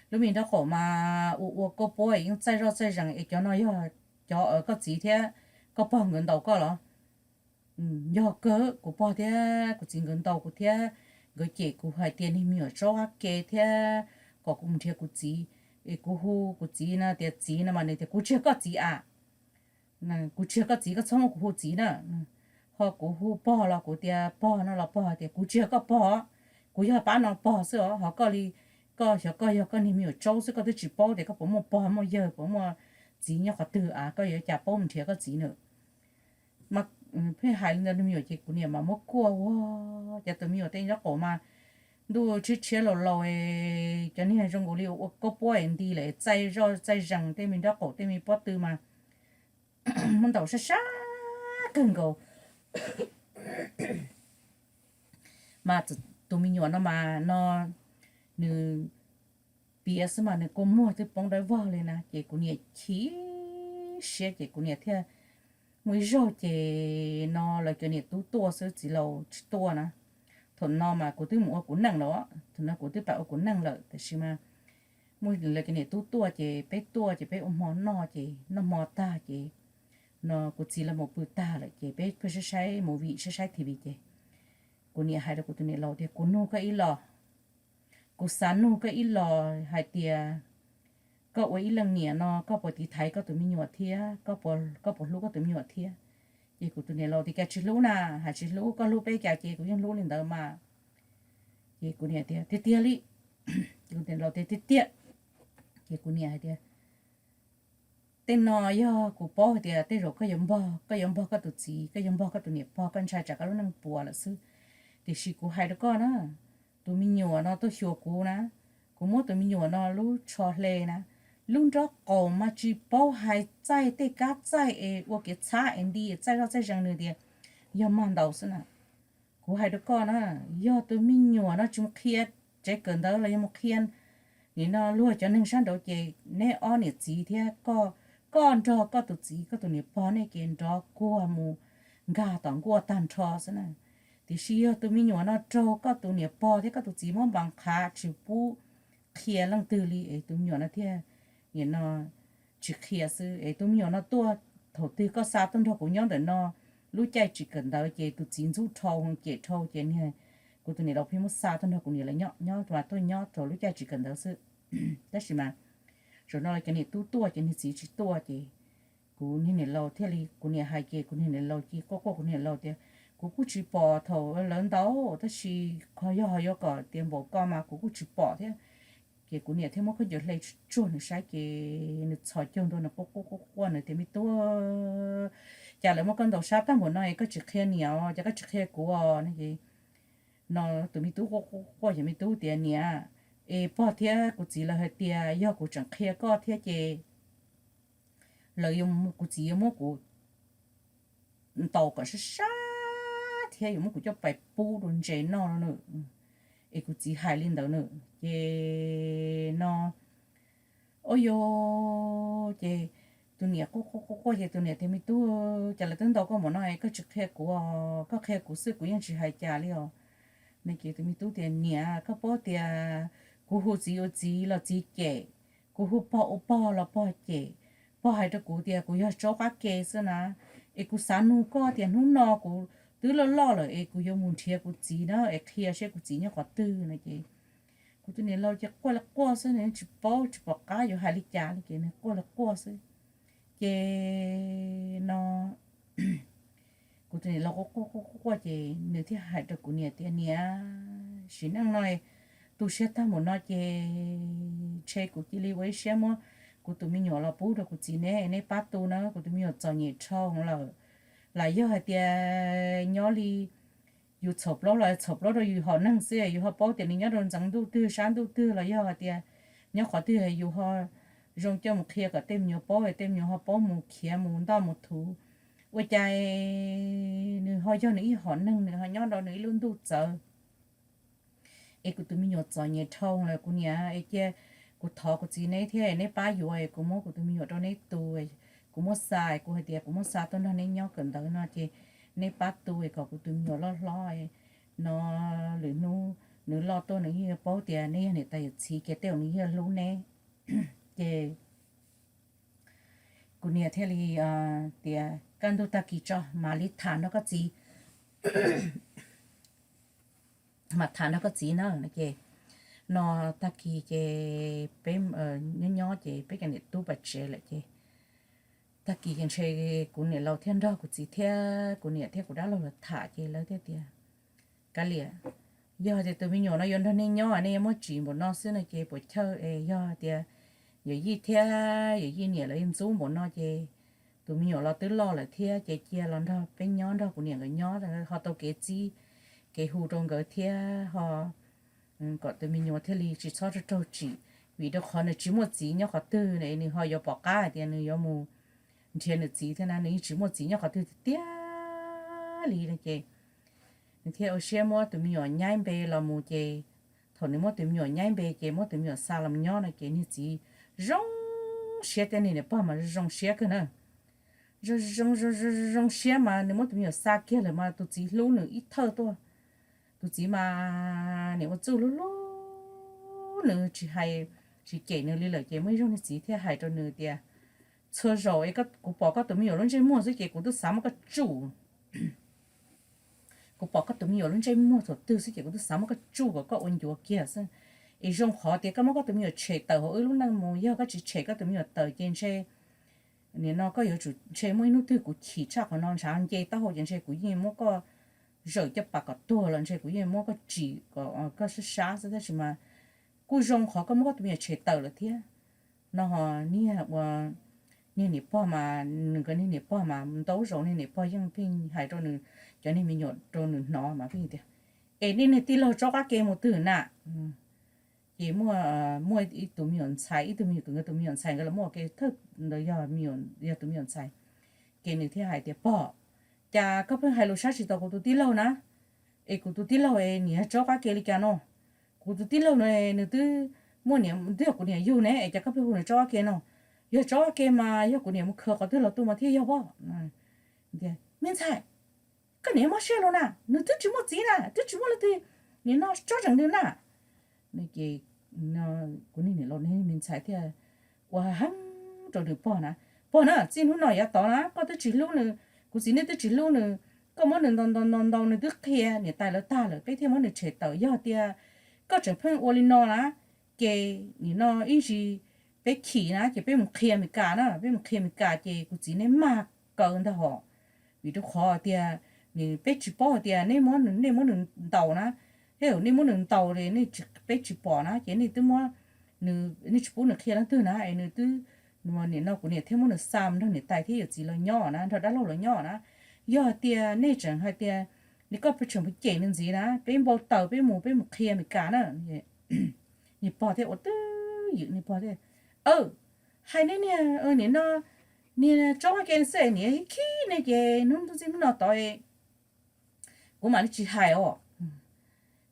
lub me nraub qaum mas ua ua koj puab yeej txaij zoj txaij zees es cov no yog cov koj txiv thiab koj pog nkawd ntaus koj los? Yog kawg, kuv pog thiab kuv txiv nkawd ntaus kuv thiab nkawd cem kuv hais tias niag me nyuam tsaub qab ke thiab kom kuv mus nrhiav kuv txiv. Es kuv hu kuv txiv no tias txiv no mas nws tias kuv tsis yog koj txiv a, kuv tsis yog koj txiv, koj txhob muab kuv hu txiv na. Ho kuv hu pog los kuv tias pog no los pog tias kuv tsis yog koj pog, kuv yog pab no pog xwb os. Ho koj li, koj xyov koj yog koj niag me nyuam tsaub xwb, koj twb tsis paub tias koj puas muaj pog muaj yawg puas muaj txiv nyob qhov twg a, koj yuav cas paub mus nrhiav koj txiv na. Mas pheej hais li ntawd me nyuam ces kuv niam mas muab kuaj ua cas tus me nyuam tej nraub qaum mas ntuj tshiab tshiab laus laus, cov niag zoo nkaus li ua koj puab nti lawm, txaij zoj txaij zees, tej me nraub qaum tej me pob tw mas muab ntaus sab sab kawg nkaus. Mas tus me nyuam no mas no nws piav xwb mas nws kua muag twb poob dawb vog li na. Ces kuv niam chim siab ces kuv niam thiaj muaj ib zaug ces no lawv cov niam tub tuaj xwb, txiv laus tsis tuaj na. Thaum no mas kuv twb mus ua kuv neej lawm, thaum no kuv twb pam ua kuv neej lawm, tab sis mas muaj lawv cov niam tub tuaj ces peb tuaj ces peb ua hmo noj ces noj hmo tag ces no kuv txiv lawv mus pw tag lawm ces peb pheej saib saib movie saib saib T V ces kuv niam hais rau kuv tus niam laus tias kuv nug koj ib los, kuv xav nug koj ib los hais tias koj ua ib leej niam no koj puas tiv thaiv koj tus me nyuam thiab, koj puas hlub koj tus me nyuam thiab? Ces kuv tus niam laus tias cas tsis hlub na, hais tsis hlub, koj hlub peb cas ces kuv yeej hlub li ntawd mas. Ces kuv niam tias tiag tiag li, kuv niam laus tias tiag tiag. Ces kuv niam hais tias tej no yog kuv paub hais tias tej zaum koj yuav npog, koj yuav npog koj tus txiv, koj yuav npog koj tus niam pog, koj ntshai tsam koj lub neej puas lawm xwb. Tiam sis kuv hais rau koj na, tus me nyuam no tuaj xyuas kuv na, kuv muab tus me nyuam no lub tsho hle na, lub nraub qaum mas tsis paub hais txaij tej kab txaij es ua kev txhab es nti txaij zoj txaij zees nws tias yog mag ntaus xwb na. Kuv hais rau koj na, yog tus me nyuam no tsis mus qhia tsev kawm ntawv los yog mus qhia nim no luag cov neeg sab nraud ces neb ob niam txiv thiab koj, koj nrog koj tus txiv koj tus niam pog nej ces nrov kuag mus nkag tom nkuaj tag nrho xwb na. Tiam sis yog tus me nyuam no raug koj tus niam pog thiab koj tus txiv muab npas qhav tsis pub qhia leej twg li es tus me nyuam no thiaj nim no tsis qhia xwb es tus me nyuam no tuaj thaum twg koj xa tuaj nrog kuv nyob ntawm no lub caij tsis kawm ntawv ces tus txiv ntxub dhau cem dhau ces niag kuv tus niam laus pheej muab xa tuaj nrog kuv niam lawv nyob nyob mas tuaj nyob rau lub caij tsis kawm ntawv xwb. Tab sis mas zaum no lawv cov niam tub tuaj ces niag txiv tsis tuaj ces kuv niag niam laus thiaj li, kuv niam hais ces kuv niag niam laus cia quaj quaj, kuv niam laus tias kuv kuj tsis pom thaum lawv ntaus tab sis qhov yog ho yuav kom tias npaum ko mas kuv kuj tsis pom thiab. Ces kuv niam thiaj muab khaub ncaws hle tsuag nws saib ces nws txhos caug ntua nws quaj quaj quaj quaj nws tias me tub, cas lawv muab koj ntaus sab tag npaum no es koj tsis qhia niam os, cas koj tsis qhia kuv os no. Ces no tus me tub quaj quaj quaj ces me tub tias niam, es pog thiab kuv txiv lawv hais tias yog kuv tseem qhia koj thiab ces lawv, kuv txiv yuav muab kuv ntaus kom sab sab thiab yuav muab kuv coj pais pub rau ntses noj no na. Es kuv txiv hais li ntawd na. Ces no, o yo, ces tus niam quaj quaj quaj quaj ces tus niam tias me tub, cas lawv twb ntaus koj npaum no es koj tsis qhia kuv os, koj qhia kuv xwb kuv yeej tsis hais cas li os. No ces tus me tub tias niam, koj paub tias kuv hu txiv ua txiv los txiv cem, kuv hu pog ua pog los pog cem. Pog hais rau kuv tias kuv yog tsaub qab ke xwb na, es kuv xav nug koj tias hnub no kuv twb loj loj lawm es kuv yuav mus nrhiav kuv txiv na es qhia seb kuv txiv nyob qhov twg no ces kuv tus niam laus ces quaj li quaj xwb, nws tsis paub tsis pom qab yuav hais li cas li ces nws quaj li quaj xwb. Ces no kuv tus niam laus quaj quaj quaj quaj ces nws thiaj hais rau kuv niam tias niam, sim neej no tu siab tag npaum no ces ntshe kuv cia li ua ib siab muab kuv tus me nyuam los pub rau kuv txiv neb, neb pab tu na, kuv tus me nyuam txom nyem dhau lawm. Lam yog hais tias nyob li yus txhaum plaub los txhaum plaub rau yus hom neeg xwb, yus ho paub tias nws nyob rau ntxeev ntuj twg sab ntuj twg los yog hais tias nyob qhov twg yus ho zoo coj mus qhia kom tej me nyuam paub, tej me nyuam ho paub mus khiav mus ntoj mus thuv ua cas nws ho yog nws ib hom neeg, nws ho nyob rau nws ib lub ntuj txawv. Es kuv tus me nyuam txom nyem dhau lawm kuv niam, es cia kuv thov kuv txiv neb thiab neb pab yuav, kuv muab kuv tus me nyuam rau neb tu, kuv muab xa, kuv hais tias kuv muab xa tuaj nrog neb nyob kawm ntawv no ces neb pab tu kom kuv tus me nyuam loj hlob no lwm hnub nws loj tuaj nws yeej yuav paub tias neb yog niam tais yawm txiv kiag tej uas nws yeej hlub neb. Ces kuv niam thiaj li tias kaj ntug tag kis tso mam li tham nrog koj txiv, mam tham nrog koj txiv na. Ces no tag kis ces peb nyob nyob ces peb cov niam tub pas tsev lawm ces tag kis ces ntshe kuv niam laus thiaj nrog kuv txiv thiab kuv niam thiab kuv dab laug los tham ces lawv thiaj tias, Kav liam, yog tias tus me nyuam no yuav nrog nej nyob nej yuav muab tsim npaum no xwb no ces puas chawj es yog tias yawm yij thiab yawm yij niam lawv ntxub npaum no ces tus me nyuam los twb loj lawm thiab ces cia los nrog peb nyob nrog kuv niam nkawd nyob ho tau kev txib kev hu rau nkawd thiab ho kom tus me nyuam thiaj li tsis txhob raug raug tsim, vim rau qhov nws tsis muaj txiv nyob qhov twg nws ho yuav pom qab hais tias nws yuav mus nrhiav nws txiv thiab na, nws yeej tsis muaj txiv nyob qhov twg tiag tiag li no ces nws thiaj ua siab muab tus me nyuam nyaib npe los mus ces thaum nws muab tus me nyuam nyaib npe ces muab tus me nyuam xa los nyob no ces niag txiv zoo siab thiab niag niam pog mas zoo siab kawg na. Zoo, zoo siab mas nws muab tus me nyuam xa kiag lawm mas tus txiv hlub nws ib thawj tuaj. Tus txiv mas niam ua txuj hlub hlub nws tsis hais tsis cem nws li lawm ces muaj ib zaug niag txiv thiaj hais rau nws tias, Txhua zaus kuv pom koj tus me nyuam lub ntsej muag xwb ces kuv twb xav muab koj tsuj. Kuv pom koj tus me nyuam lub ntsej muag thaum twg xwb ces kuv twb xav muab koj tsuj kom koj ua ncuav kiag xwb. Es zoo qhov tias koj muab koj tus me nyuam tshem tawm hauv wb lub neej mus, yog koj tsis tshem koj tus me nyuam tawm ces ntshe nim no koj yuav tsum ntshe muaj ib hnub twg kuv chim tshaj qhov no ntshav nce taub hau ces ntshe kuv yeej muab koj zawm caj pas kom tuag los ntshe kuv yeej muab koj tsim kom koj sab sab xwb tab sis mas kuj zoo qhov koj muab koj tus me nyuam tshem tawm lawm thiab. No ho niag ua niag niam pog mas nws nkawd niag niam pog mas ntau zaus niag niam pog yeej pheej hais rau nws cov niag me nyuam rau nws hnov mas pheej tias, Es nej niag tij laug tsob qab ke mus twg na? Ces muaj, muaj ib tug me nyuam ntxhais, ib tug me nyuam, tus nkawd tus me nyuam ntxhais nkawd los muaj ua ke thawj ntawd yog tus me nyuam ntxhais. Ces nws thiaj hais tias, Pog, cas koj pheej hais lus sab tsis tau kuv tus tij laug na? Es kuv tus tij laug es nws yog tsob qab ke li cas no? Kuv tus tij laug no nws twb muaj niam, twb yog kuv niam yug ne es cas koj pheej hu nws tsob qab ke no? Yog tsob qab ke mas yog kuv niam mus khwv qhov twg los tuaj mas thiaj yog pog. Me ntxhais, koj niam mob siab los na, nws twb tsis muaj txiv na, twb tsis muaj leej twg, nim no tsob zeem nws na. Ces kuv niag niam laus niag me ntxhais thiaj ua heev rau nws pog na, Pog na, txij hnub no yav tod na koj twb tsis hlub nws, kuv txiv nej twb tsis hlub nws, koj muab nws ntaus ntaus ntaus ntaus nws twb qhia niam tais lawv tag lawm peb thiaj muab nws tshem tawm. Yog tias koj tseem pheej ua li no na, ces nim no ib ntsis peb chim na ces peb mus qhia Amelikas na, peb mus qhia Amelikas ces kuv txiv neb mag kaw ntag hos. Vim rau qhov tias nws, peb tsis paub hais tias neb muab, nej muab nws ntaus na, thiab nej muab nws ntaus li nej, peb tsis pom na ces nej twb muab, nej tsis pub nws qhia leej twg na es nws twb, nim no kuv niam thiaj muab nws xa mus nrog niam tais thiab yawm txiv los nyob na, nrog dab laug los nyob na. Yog hais tias nej tseem hais tias, nej, koj tseem mus cem nws ntxiv na, peb npau taws peb mus, peb mus qhia Amelikas na. Niag pog thiaj ua twj ywm, niag pog thiaj, Aw, hais nej niag, nim no niag tsob qab ke xwb, niam khib nej ces hnub txij hnub no tod kuv mam li tsis hais os.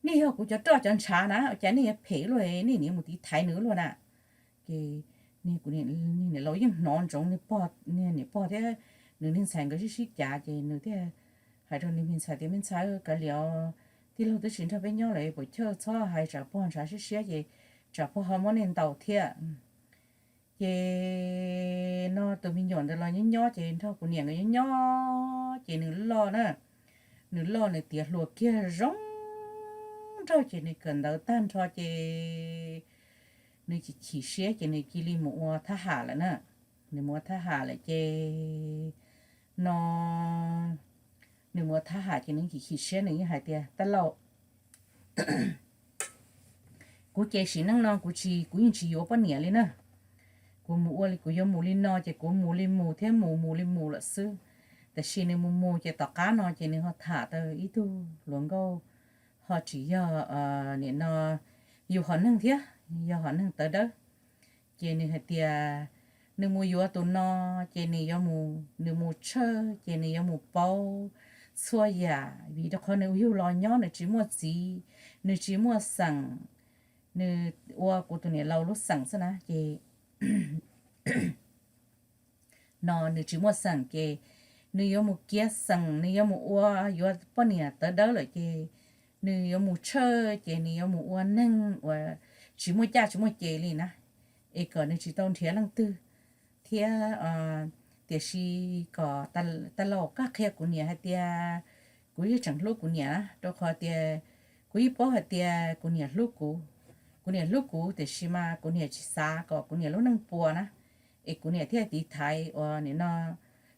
Nej yog kuv cov roj cov ntshav na, ua cas nej yuav phem luaj, nej niam mus tiv thaiv nws luaj na. Ces niag niam laus yeej hnov ntsoov niag niam pog thiab nws niag ntxhais nkawd sib sib cav ces nws thiaj hais rau nws me ntxhais tias, Me ntxhais, kav liam, tij laug twb tsis nrog peb nyob lawm, puas chawj txhob hais tsam pog ntshav siab siab ces tsam pog ho muab nej ntaus thiab. Ces no tus me nyuam ntawd los nyob nyob ces nrog kuv niam nkawd nyob nyob ces nws loj na, nws loj nws tiav hluas kiag zoo nraug ces nws kawm ntawv tag nrho ces nws chim chim siab ces nws cia li mus ua thab ham lawm na. Nws mus ua thab ham lawm ces no nws mus ua thab ham ces nws chim chim siab nws yeej hais tias, Tab laug, kuv ces sim neej no kuv tsis, kuv yeej tsis yuav poj niam li na. Kuv mus ua li, kuv yuav mus li no ces kuv mus li mus thiab mus mus li mus lawm xwb. Tab sis nws mus mus ces tom qab no ces nws ho tham tau ib tug hluas nkauj ho tsis yog, nim no, yus hom neeg thiab, yog hom neeg tawv dawb. Ces nws hais tias, Nws mus yuav tus no ces nws yuav mus, nws mus tshawj ces nws yuav mus paub txhua yam, vim rau qhov nws yug los nyob nws tsis muaj txiv, nws tsis muaj xeem, nws ua kuv tus niam laus lub xeem xwb na ces no nws tsis muaj xeem ces nws yuav mus kiav xeem, nws yuav mus ua, yuav poj niam tawv dawb lawm ces nws yuav mus tshawj ces nws yuav mus ua neeg uas tsis muaj caj tsis muaj ces li na, es kom nws tsis tau nrhiav leej twg thiab. Tiam sis kom tas laus koj qhia kuv niam hais tias kuv yeej tseem hlub kuv niam na, rau qhov tias kuv yeej paub hais tias kuv niam hlub kuv, kuv niam hlub kuv tiam sis mas kuv niam tsis xav kom kuv niam lub neej puas na, es kuv niam thiaj tiv thaiv uas nim no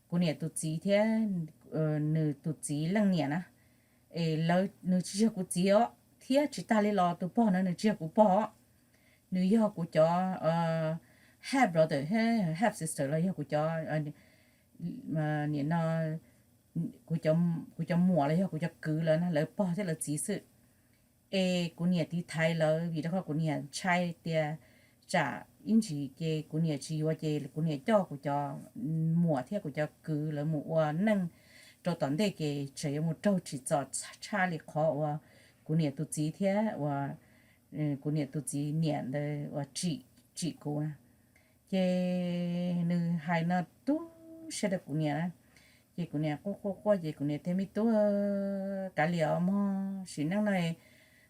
kuv niam tus txiv thiab nws tus txiv leej niam na. Es lawv, nws tsis yog kuv txiv os, thiab tsis tas li los tus pog no nws tsis yog kuv pog os, nws yog kuv cov half brother, half sister los yog kuv cov, nim no, kuv cov muam los yog kuv cov kwv lawv na, lawv pog thiab lawv txiv xwb. Es kuv niam tiv thaiv lawv vim rau qhov kuv niam ntshai tias tsam ib ntsis ces kuv niam tsis yuav ces kuv niam coj kuv cov muam thiab kuv cov kwv lawv mus ua neej rau tom ntej ces tseem yuav mus raug tsim txom tshaj li qhov uas kuv niam tus txiv thiab uas kuv niam tus txiv niam ntawd uas tsim, tsim kuv na. Ces nws hais no tu siab rau kuv niam na, ces kuv niam quaj quaj quaj ces kuv niam tias me tub, kav liam os mog, sim neej no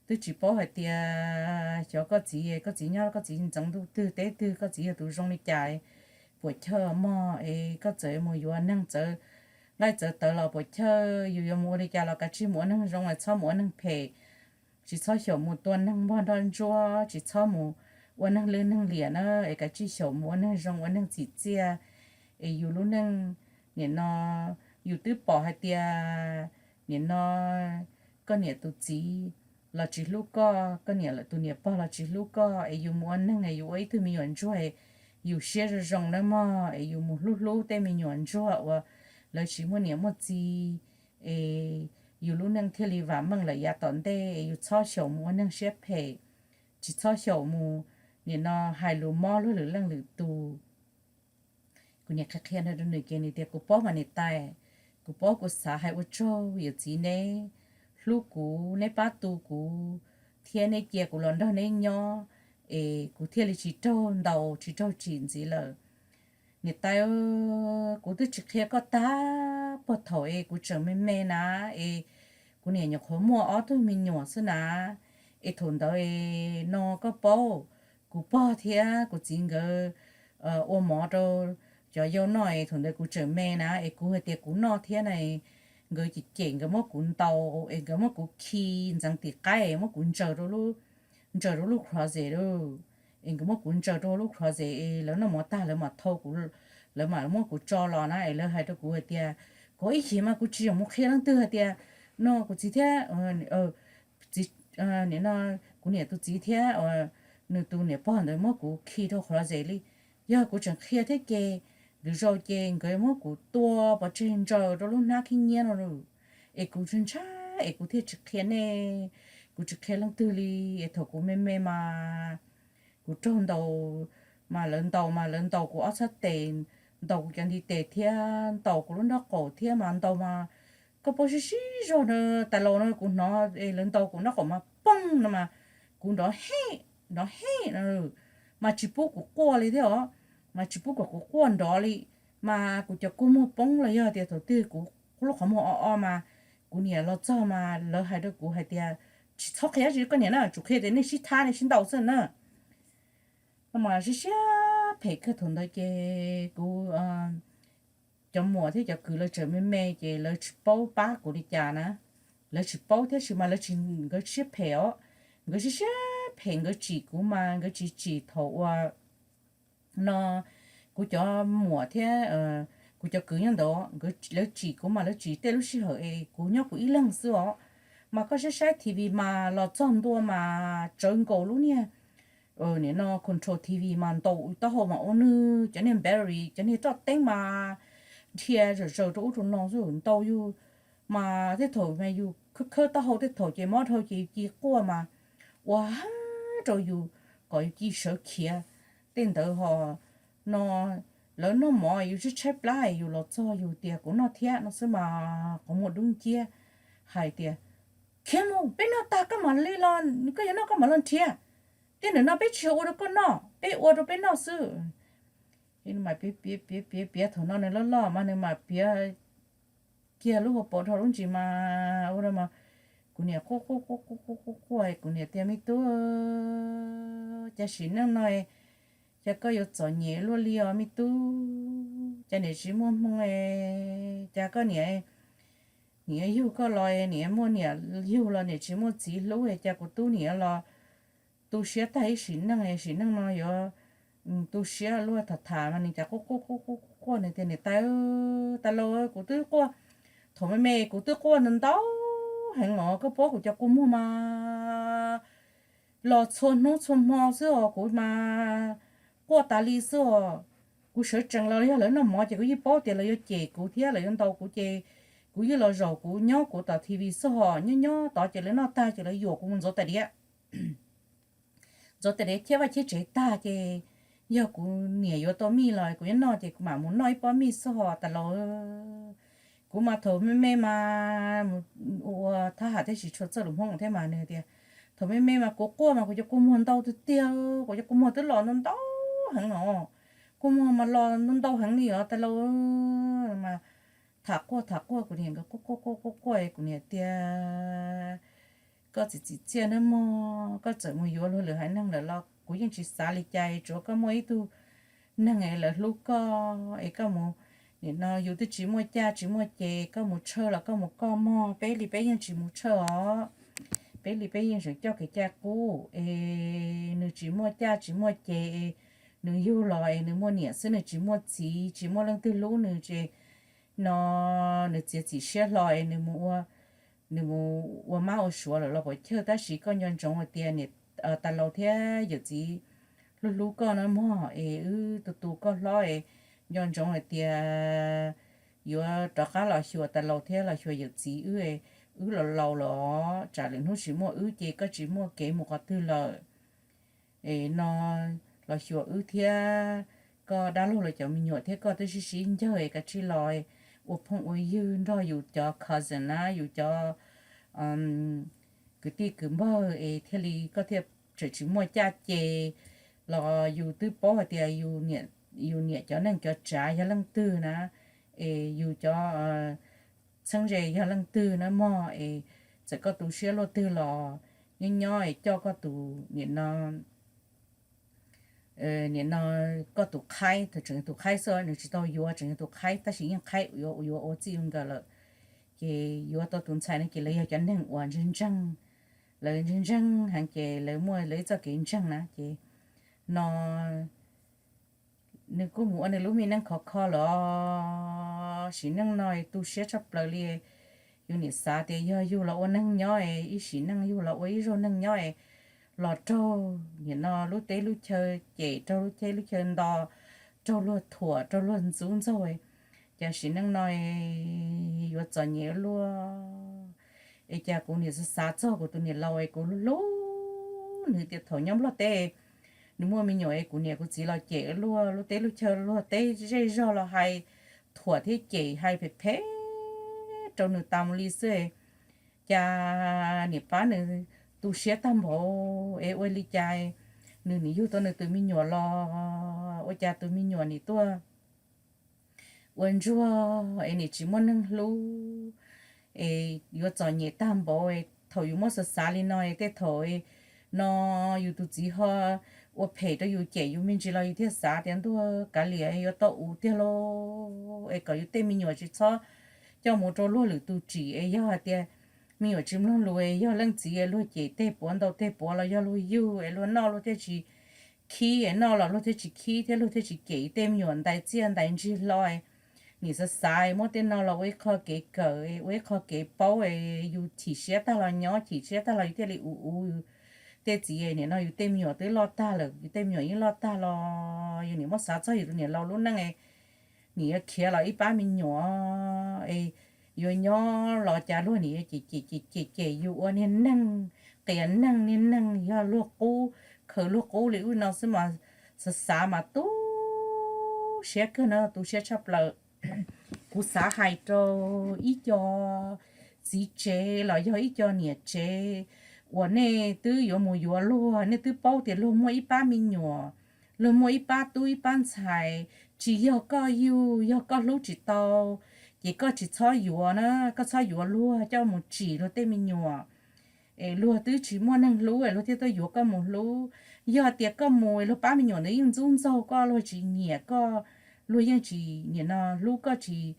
twb tsis paub hais tias xyov koj txiv, koj txiv nyob koj txiv ntxeev ntuj twg teb twg, koj txiv yog tus zoo li cas, puam chawj mog, es koj txawm mus yuav neeg txawv nqaij txawv tawv los puam chawj, yus yuav mus ua li cas los kav tsij mus ua neeg zoo, txhob mus ua neeg phem, tsis txhob xyaum mus tua neeg npog nroj ntsuab, tsis txhob mus ua neeg lwj neeg liam na, es kav tsij xyaum mus ua neeg zoo ua neeg txim txiaj, es yus lub neej nim no yus twb pom hais tias nim no koj niam tus txiv los tsis hlub koj, koj niam tus niam pog los tsis hlub koj, es yus mus ua neeg es yus ua ib tug me nyuam ntsuag, yus siab zoo zoo nawb mog, es yus mus hlub hlub tej me nyuam ntsuag uas lawv tsis muaj niam muaj txiv, es yus lub neej thiaj li vam meej lawm yav tom ntej, es yus txhob xyaum mus ua neeg siab phem, tsis txhob xyaum mus nim no hais lus mob luag lwm leej lwm tus. Kuv niam qhia qhia no rau nws ces nws tias kuv paub mas niam tais, kuv paub, kuv xav hais ua tsaug yawm txiv neb hlub kuv, neb pab tu kuv, thiab neb cia kuv los nrog neb nyob, es kuv thiaj li tsis raug ntaus tsis raug tsim ntxiv lawm. Niam tais, kuv twb tsis qhia koj tag puag thaum es kuv tseem me me na, es kuv niam nyuam qhuav muaj ob tug me nyuam xwb na, es thaum ntawd es no koj paub, kuv pog thiab kuv txiv nkawd ua mov rau cov yau noj es thaum ntawd kuv tseem me na, es kuv hais tias kuv noj thiab na, nkawd cem cem nkawd muab kuv ntaus es nkawd muab kuv khi ntxeev tim qaib es muab kuv ntsaws rau lub, ntsaws rau lub closet lauj, es nkawd muab kuv ntsaws rau lub closet es lawv noj mov tag lawv mam thau kuv, lawv mam muab kuv tso los na, es lawv hais rau kuv hais tias, kov ib chim mas kuv tsis yog mus qhia leej twg hais tias no kuv txiv thiab, txiv, nim no kuv niam tus txiv thiab nws tus niam pog ntawd muab kuv khi rau closet li. Yog kuv tseem qhia thiab ces lwm zaus ces nkawd muab kuv tua pov tseg ntsaws rau lub hnab khib nyiab no lawm, es kuv ntshai ntshai es kuv thiaj tsis qhia nej, kuv tsis qhia leej twg li. Es thaum kuv me me mas kuv raug ntaus, mas lawv ntaus mas lawv ntaus kuv ob txhab tes, ntaus kuv cov ntiv tes thiab ntaus kuv lub nraub qaum thiab mas ntaus mas koj paub sib sib zog na, tas laus no kuv hnov es lawv ntaus kuv nraub qaum mas poob no mas kuv nrov hej, nrov hej no, mas tsis pub kuv quaj li thiab os, mas tsis pub kom kuv quaj nrov li, mas kuv cov kua muag poob los yog tias thaum twg kuv lub qhov muag o o mas kuv niam los txog mas lawv hais rau kuv hais tias, tsis txhob qhia dab tsi koj niam na, tsuas qhia tias nej sib thab nej sib ntaus xwb na. No mas siab siab phem kawg thaum ntawd ces kuv, cov muam thiab cov kwv lawv tseem me me ces lawv tsis paub pab kuv li cas na, lawv tsis paub thiab sis mas lawv tsis, nkawd siab phem os, nkawd siab siab phem, nkawd tsim kuv mas nkawd tsis tsim thaum uas no kuv cov muam thiab kuv cov kwv nyob ntawd, lawv tsim kuv mas lawv tsim tej lub sij hawm es kuv nyob kuv ib leeg xwb os. Mas koj saib saib T V mas los txog ntua mas tsawv nkaus lub niag, nim no control T V mas ntaus taub hau mas ua nws cov niag battery cov niag roj teeb mas dhia zawm zaws rau ub rau no xwb ntaus yus. Mas tej thaum mas yus khawb khawb taub hau tej thaum ces mob dhau ces yus ci quaj mas ua heev rau yus kom yus ci sawv khiav. Tej ntawd ho no lawv noj mov yus tshaib tshaib plab yus los txog yus tias kuv noj thiab no xwb mas qhov muag dub nciab hais tias, khiav mus, peb noj tag koj mam li los, koj yuav noj koj mam los nrhiav. Tej ntawm no peb tsis yog ua rau koj noj, peb ua rau peb noj xwb. Mas piav piav piav piav, thaum no nws loj loj mas nws mam piav kiag lub hauv paus dhau lub ntsis mas ua rau mas kuv niam quaj quaj quaj quaj quaj quaj, kuv niam tias, me tub, cas sim neej no cas koj yuav txom nyem luaj li os me tub, cas niam tsis muaj hmoo, cas koj niam, niam yug koj los niam muaj niam yug los niam tsis muaj txiv hlub, cas kuv tub niam los tu siab tag ib sim neej, sim neej no yuav tu siab luaj. Tham tham mas nws cas quaj quaj quaj quaj quaj, nws tias, niam tais, tais laus, kuv twb quaj, thaum me me kuv twb quaj ntau ntau heev os, koj paub kuv cov kua muag mas los txhua hnub txhua hmo xwb os, kuv mas quaj tas li xwb os. Kuv sawv tsees los yog lawv noj mov ces kuv yeej paub tias lawv yuav cem kuv thiab lawv yuav ntaus kuv ces kuv yeej los zaum kuv nyob kuv tom T V xwb hos, nyob nyob tod ces lawv noj tag ces lawv yuam kuv mus ntxuav tais diav. Ntxuav tais diav, cheb vaj cheb tsev tag ces yog kuv niam yuav tau mij los kuv yuav noj ces kuv mam mus noj ib pob mij xwb hos tais laus. Kuv mas thaum me me mas ua thab ham thiab tsis tshua txawj lus Hmoob thiab mas nws tias, thaum me me mas kuv quaj mas kuv cov kua muag ntau tiag tiag, kuv cov kua muag twb los ntau ntau heev os, kua muag mas los ntau ntau heev li os tais laus. Mas tham quaj tham quaj kuv niam nkawd quaj quaj quaj quaj quaj, kuv niam tias, koj txiv txiv txiaj nawb mog, koj txawm mus yuav luag lwm haiv neeg lawm los kuv yeej tsis xav li cas, tsuav koj muaj ib tug neeg es lawv hlub koj es koj mus, nim no yus twb tsis muaj caj tsis muaj ces koj mus tshawj los koj mus koj mog, peb li peb yeej tsis mus tshawj os, peb li peb yeej tseem coj kev cai qub es nws tsis muaj caj tsis muaj ces es nws yug los es nws muaj niam xwb nws tsis muaj txiv tsis muaj leej twg hlub nws ces no nws txiav txim siab hlo es nws mus ua, nws mus ua mab ua suav lawm los puas chawj, tab sis koj nco ntsoov hais tias tais laus thiab yawm txiv hlub hlub koj na mog, es wb tu tu koj hlob es nco ntsoov hais tias yuav rov qab los xyuas tais laus thiab los xyuas yawm txiv wb, wb los laus los tsam lwm hnub tsis muaj wb ces koj tsis muaj kev mus qhov twg lawm. Es no los xyuas wb thiab koj dab laug lawv cov me nyuam thiab koj twb sib sib ncawg es kav tsij los ua phooj ua ywg nrog yus cov cousin na, yus cov kwv tij kwv npawg es thiaj li koj thiaj tseem tsis muaj caj ces los yus twb paub hais tias yus niam cov neej cov tsav yog leej twg na, es yus cov txheeb ze yog leej twg na mog, es txawm koj tu siab luaj twg los nyob nyob es coj koj tus nim no, nim no koj tus qhaib, tseem yog tus qhaib xwb, nws tsis tau yuav, tseem yog tus qhaib tab sis yeej qhaib yuav ua txij ua nkawm lawm. Ces yuav tau tus ntxhais no ces lawv yog cov neeg uas ntseeg ntseeg, lawv ntseeg ntseeg heev ces lawv muaj lawv ib txoj kev ntseeg na ces no nws kuj mus ua nws lub me neej khov kho lawm. Sim neej no tu siab tshaj plaws li. Yus nim xav tias yog yug los ua neeg nyob es ib sim neej yug los ua ib zaug neeg nyob es los raug nim no lub teb lub chaw cem, raug lub teb lub chaw nto, raug luag thuam, raug luag ntxub ntxaug, cas sim neej no yuav txom nyem luaj. Es cas kuv nim xav xav txog kuv tus niam laus es kuv hlub hlub nws tias thaum nyob Nplog teb nws muaj me nyuam es kuv niam kuv txiv los cem luag, lub teb lub chaw luag teb zej zog los hais thuam thiab cem hais phem phem rau nws tas mus li xwb. Cas nim pab nws tu siab tag npaum es ua li cas nws nim yug tau nws tus me nyuam los ua cas tus me nyuam nim tuaj ua ntsuag es nim tsis muaj neeg hlub es yuav txom nyem tag npaum. Thaum yus muab xav xav li no es tej thaum no yus tus txiv ho ua phem rau yus cem yus me ntsis los yus thiaj xav tias ntuj kav liam yuav tau ua tiag lauj, es kom yus tej me nyuam tsis txhob coj mus rau luag lwm tus tsim es yog hais tias me nyuam tsis mloog lus es yog leej txiv es luag cem tej puav ntau tej puav los yog luag yug es luag noj luag thiaj tsis khib es noj los luag thiaj tsis khib thiab luag thiaj tsis cem tej me nyuam ntais txiaj ntais ntsig hlo. Nim xav xav muab tej no los ua ib qho kev kawm ua ib qho kev paub es yus chim siab tag los nyob, chim siab tag los yus thiaj li ua ua yus tej txiv. Nim no yus tej me nyuam twb loj tag lawm, yus tej me nyuam yeej loj tag los yus nim muab xav txog yus tus niam laus lub neej nim yuav khiav los ib pab me nyuam es yuav nyob los cas luag nim yuav cem cem cem cem yus ua niag neeg qias neeg, niag neeg yog luag qub, khaws luag qub li ub no xwb mas xav xav mas tu siab kawg no, tu siab tshaj plaws. Kuv xav hais rau ib co txiv tsev los yog ib co niam tsev uas nej twb yuav mus yuav luag, nej twb paub tias luag muaj ib pab me nyuam, luag muaj ib pab tub ib pab ntxhais, tsis yog koj yug, yog koj hlub tsis tau, ces koj tsis txhob yuav na, koj txhob yuav luag coj mus tsim luag tej me nyuam. Es luag twb tsis muaj neeg hlub es luag thiaj tuaj yuav koj mus hlub. Yog tias koj mus es luag pab me nyuam ntawd yeej ntxub ntxaug koj, luag tsis nyiam koj, luag yeej tsis nim no hlub koj, tsis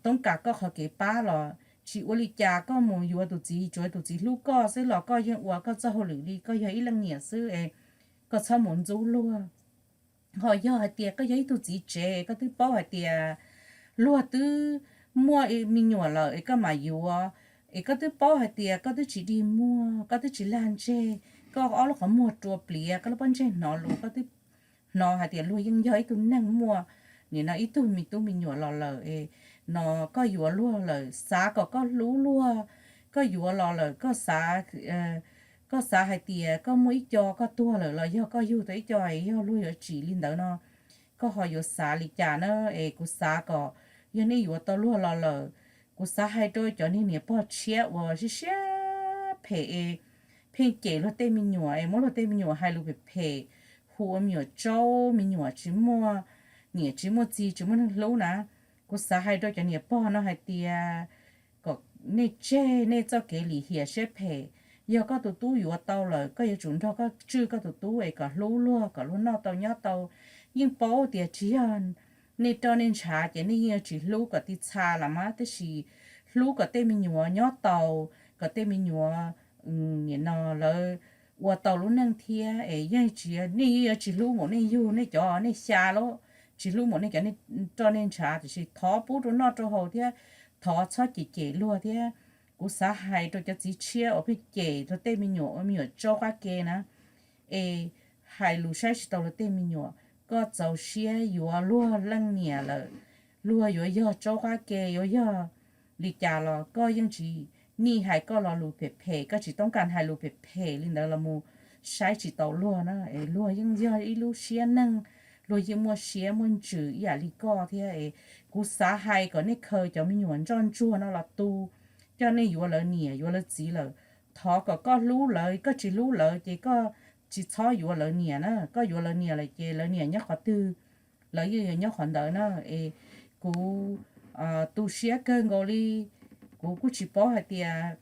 toob kas koj qhov kev pab los tsis ua li cas, koj mus yuav tus txiv, tsuav tus txiv hlub koj xwb los koj yeej ua koj txoj hauj lwm li, koj yog ib leej niam xwb es koj txhob mus ntxub luag. Ho yog hais tias koj yog ib tug txiv tsev, koj twb paub hais tias luag twb muaj me nyuam lawm es koj mam yuav, es koj twb paub hais tias koj twb tsis dig muag, koj twb tsis lag ntseg, koj ob lub qhov muag rua pliav, koj lub pob ntseg hnov lus, koj twb hnov hais tias luag yeej yog ib tug neeg muaj nim no ib tug me tub me nyuam los lawm es no koj yuav luag lawm, xav kom koj hlub luag, koj yuav los lawm koj xav koj xav hais tias koj muaj ib co koj tuag lawm los yog koj yug tau ib co es yog luag yuav tsim li ntawd no, koj ho yuav xav li cas na? Es kuv xav kom yog nej yuav tau luag los lawm, kuv xav hais rau cov niag niam pog tshiab uas siab siab phem es pheej cem luag tej me nyuam es muab luag tej me nyuam hais lus phem phem, hu ua me nyuam tsaub, me nyuam tsis muaj niam tsis muaj txiv, tsis muaj neeg hlub na. Kuv xav hais rau cov niam pog no hais tias kom nej tseg nej txoj kev lim hiam siab phem. Yog koj tus tub yuav tau lawm, koj yuav tsum nrog koj tswj koj tus tub es kom hlub luag, kom luag noj tau nyob tau. Yeej paub tias tsis yog nej roj nej ntshav ces nej yeej yuav tsis hlub kom tij txha los mas, tab sis hlub kom tej me nyuam nyob tau, kom tej me nyuam nim no lawv ua tau lub neej thiab es yeej tsis, nej yeej yuav tsis hlub mus nej yug nej cov nej xya lub, tsis hlub mus nej cov roj nej ntshav, tiam sis thov pub rau noj rau haus thiab thov txhob cem cem luag thiab. Kuv xav hais rau cov txiv tshiab uas pheej cem luag tej me nyuam ua me nyuam tsaub qab ke na, es hais lus saib tsis taus luag tej me nyuam, koj txaus siab yuav luag leej niam lawm, luag yuav yog tsaub qab ke yuav yog li cas los koj yeej tsis, nej hais koj lo lus phem phem, koj tsis toob kas hais lus phem phem li ntawd los mus saib tsis taus luag na. Es luag yeej yog ib lub siab neeg, luag yeej muaj siab muaj ntsws ib yam li koj thiab es kuv xav hais kom nej khaws cov me nyuam ntsoj ntsuag no los tu, coj nej yuav lawv niam yuav lawv txiv lawm, thov kom koj hlub lawv, koj tsis hlub lawv ces koj tsis txhob yuav lawv niam na, koj yuav lawv niam lawm ces lawv niam nyob qhov twg lawv yeej yuav nyob qhov ntawd na. Es kuv tu siab kawg nkaus li, kuv kuj tsis paub hais tias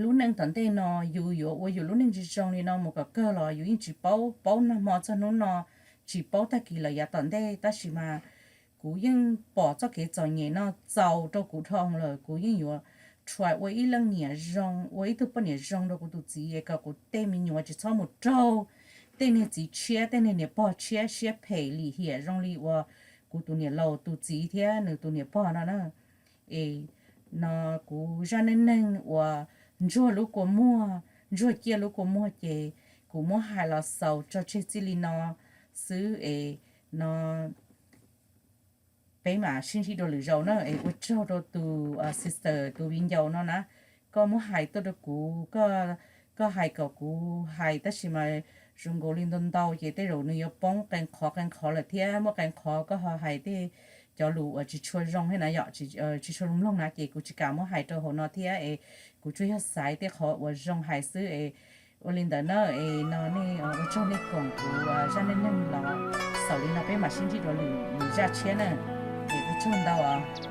lub neej tom ntej no yus yuav ua yus lub neej tsis zoo li no mus kom kawg los yus yeej tsis paub, paub nag hmo txog hnub no, tsis paub tag kis lawm yav tom ntej, tab sis mas kuv yeej pom txoj kev txom nyem no txaus rau kuv dhau lawm, kuv yeej yuav try ua ib leej niam zoo, ua ib tug poj niam zoo rau kuv tus txiv es kom kuv tej me nyuam tsis txhob mus raug tej niag txiv tshiab tej niag niam pog tshiab siab phem lim hiam zoo li uas kuv tus niam laus tus txiv thiab nws tus niam pog no na. Es no kuv zaj neej neeg uas ntsuag lub kua muag, ntsuag ciaj lub kua muag ces kuv muab hais los xaus tso tseg txij li no xwb es no peb mam sib ntsib dua lwm zaus na. Es ua tsaug rau tus sister, tus viv ncaus no na, koj muab hais tuaj rau kuv, koj hais kom kuv hais tab sis mas zoo nkaus li ntau ntau ces tej zaum nws yuav poob qee qhov qee qhov lawm thiab, muaj qee qhov koj ho hais tej cov lus uas tsis tshua zoo thiab na yom, tsis tshua zoo mloog na ces kuv tsis kam muab hais rau hauv no thiab es kuv tsuas yog xaiv tej qhov uas zoo hais xwb es ua li ntawd na. Es no nej ua tsaug nej koom kuv zaj neej neeg los xaus li no, peb mam sib ntsib dua lwm zaj tshiab na. Es ua tsaug ntau os.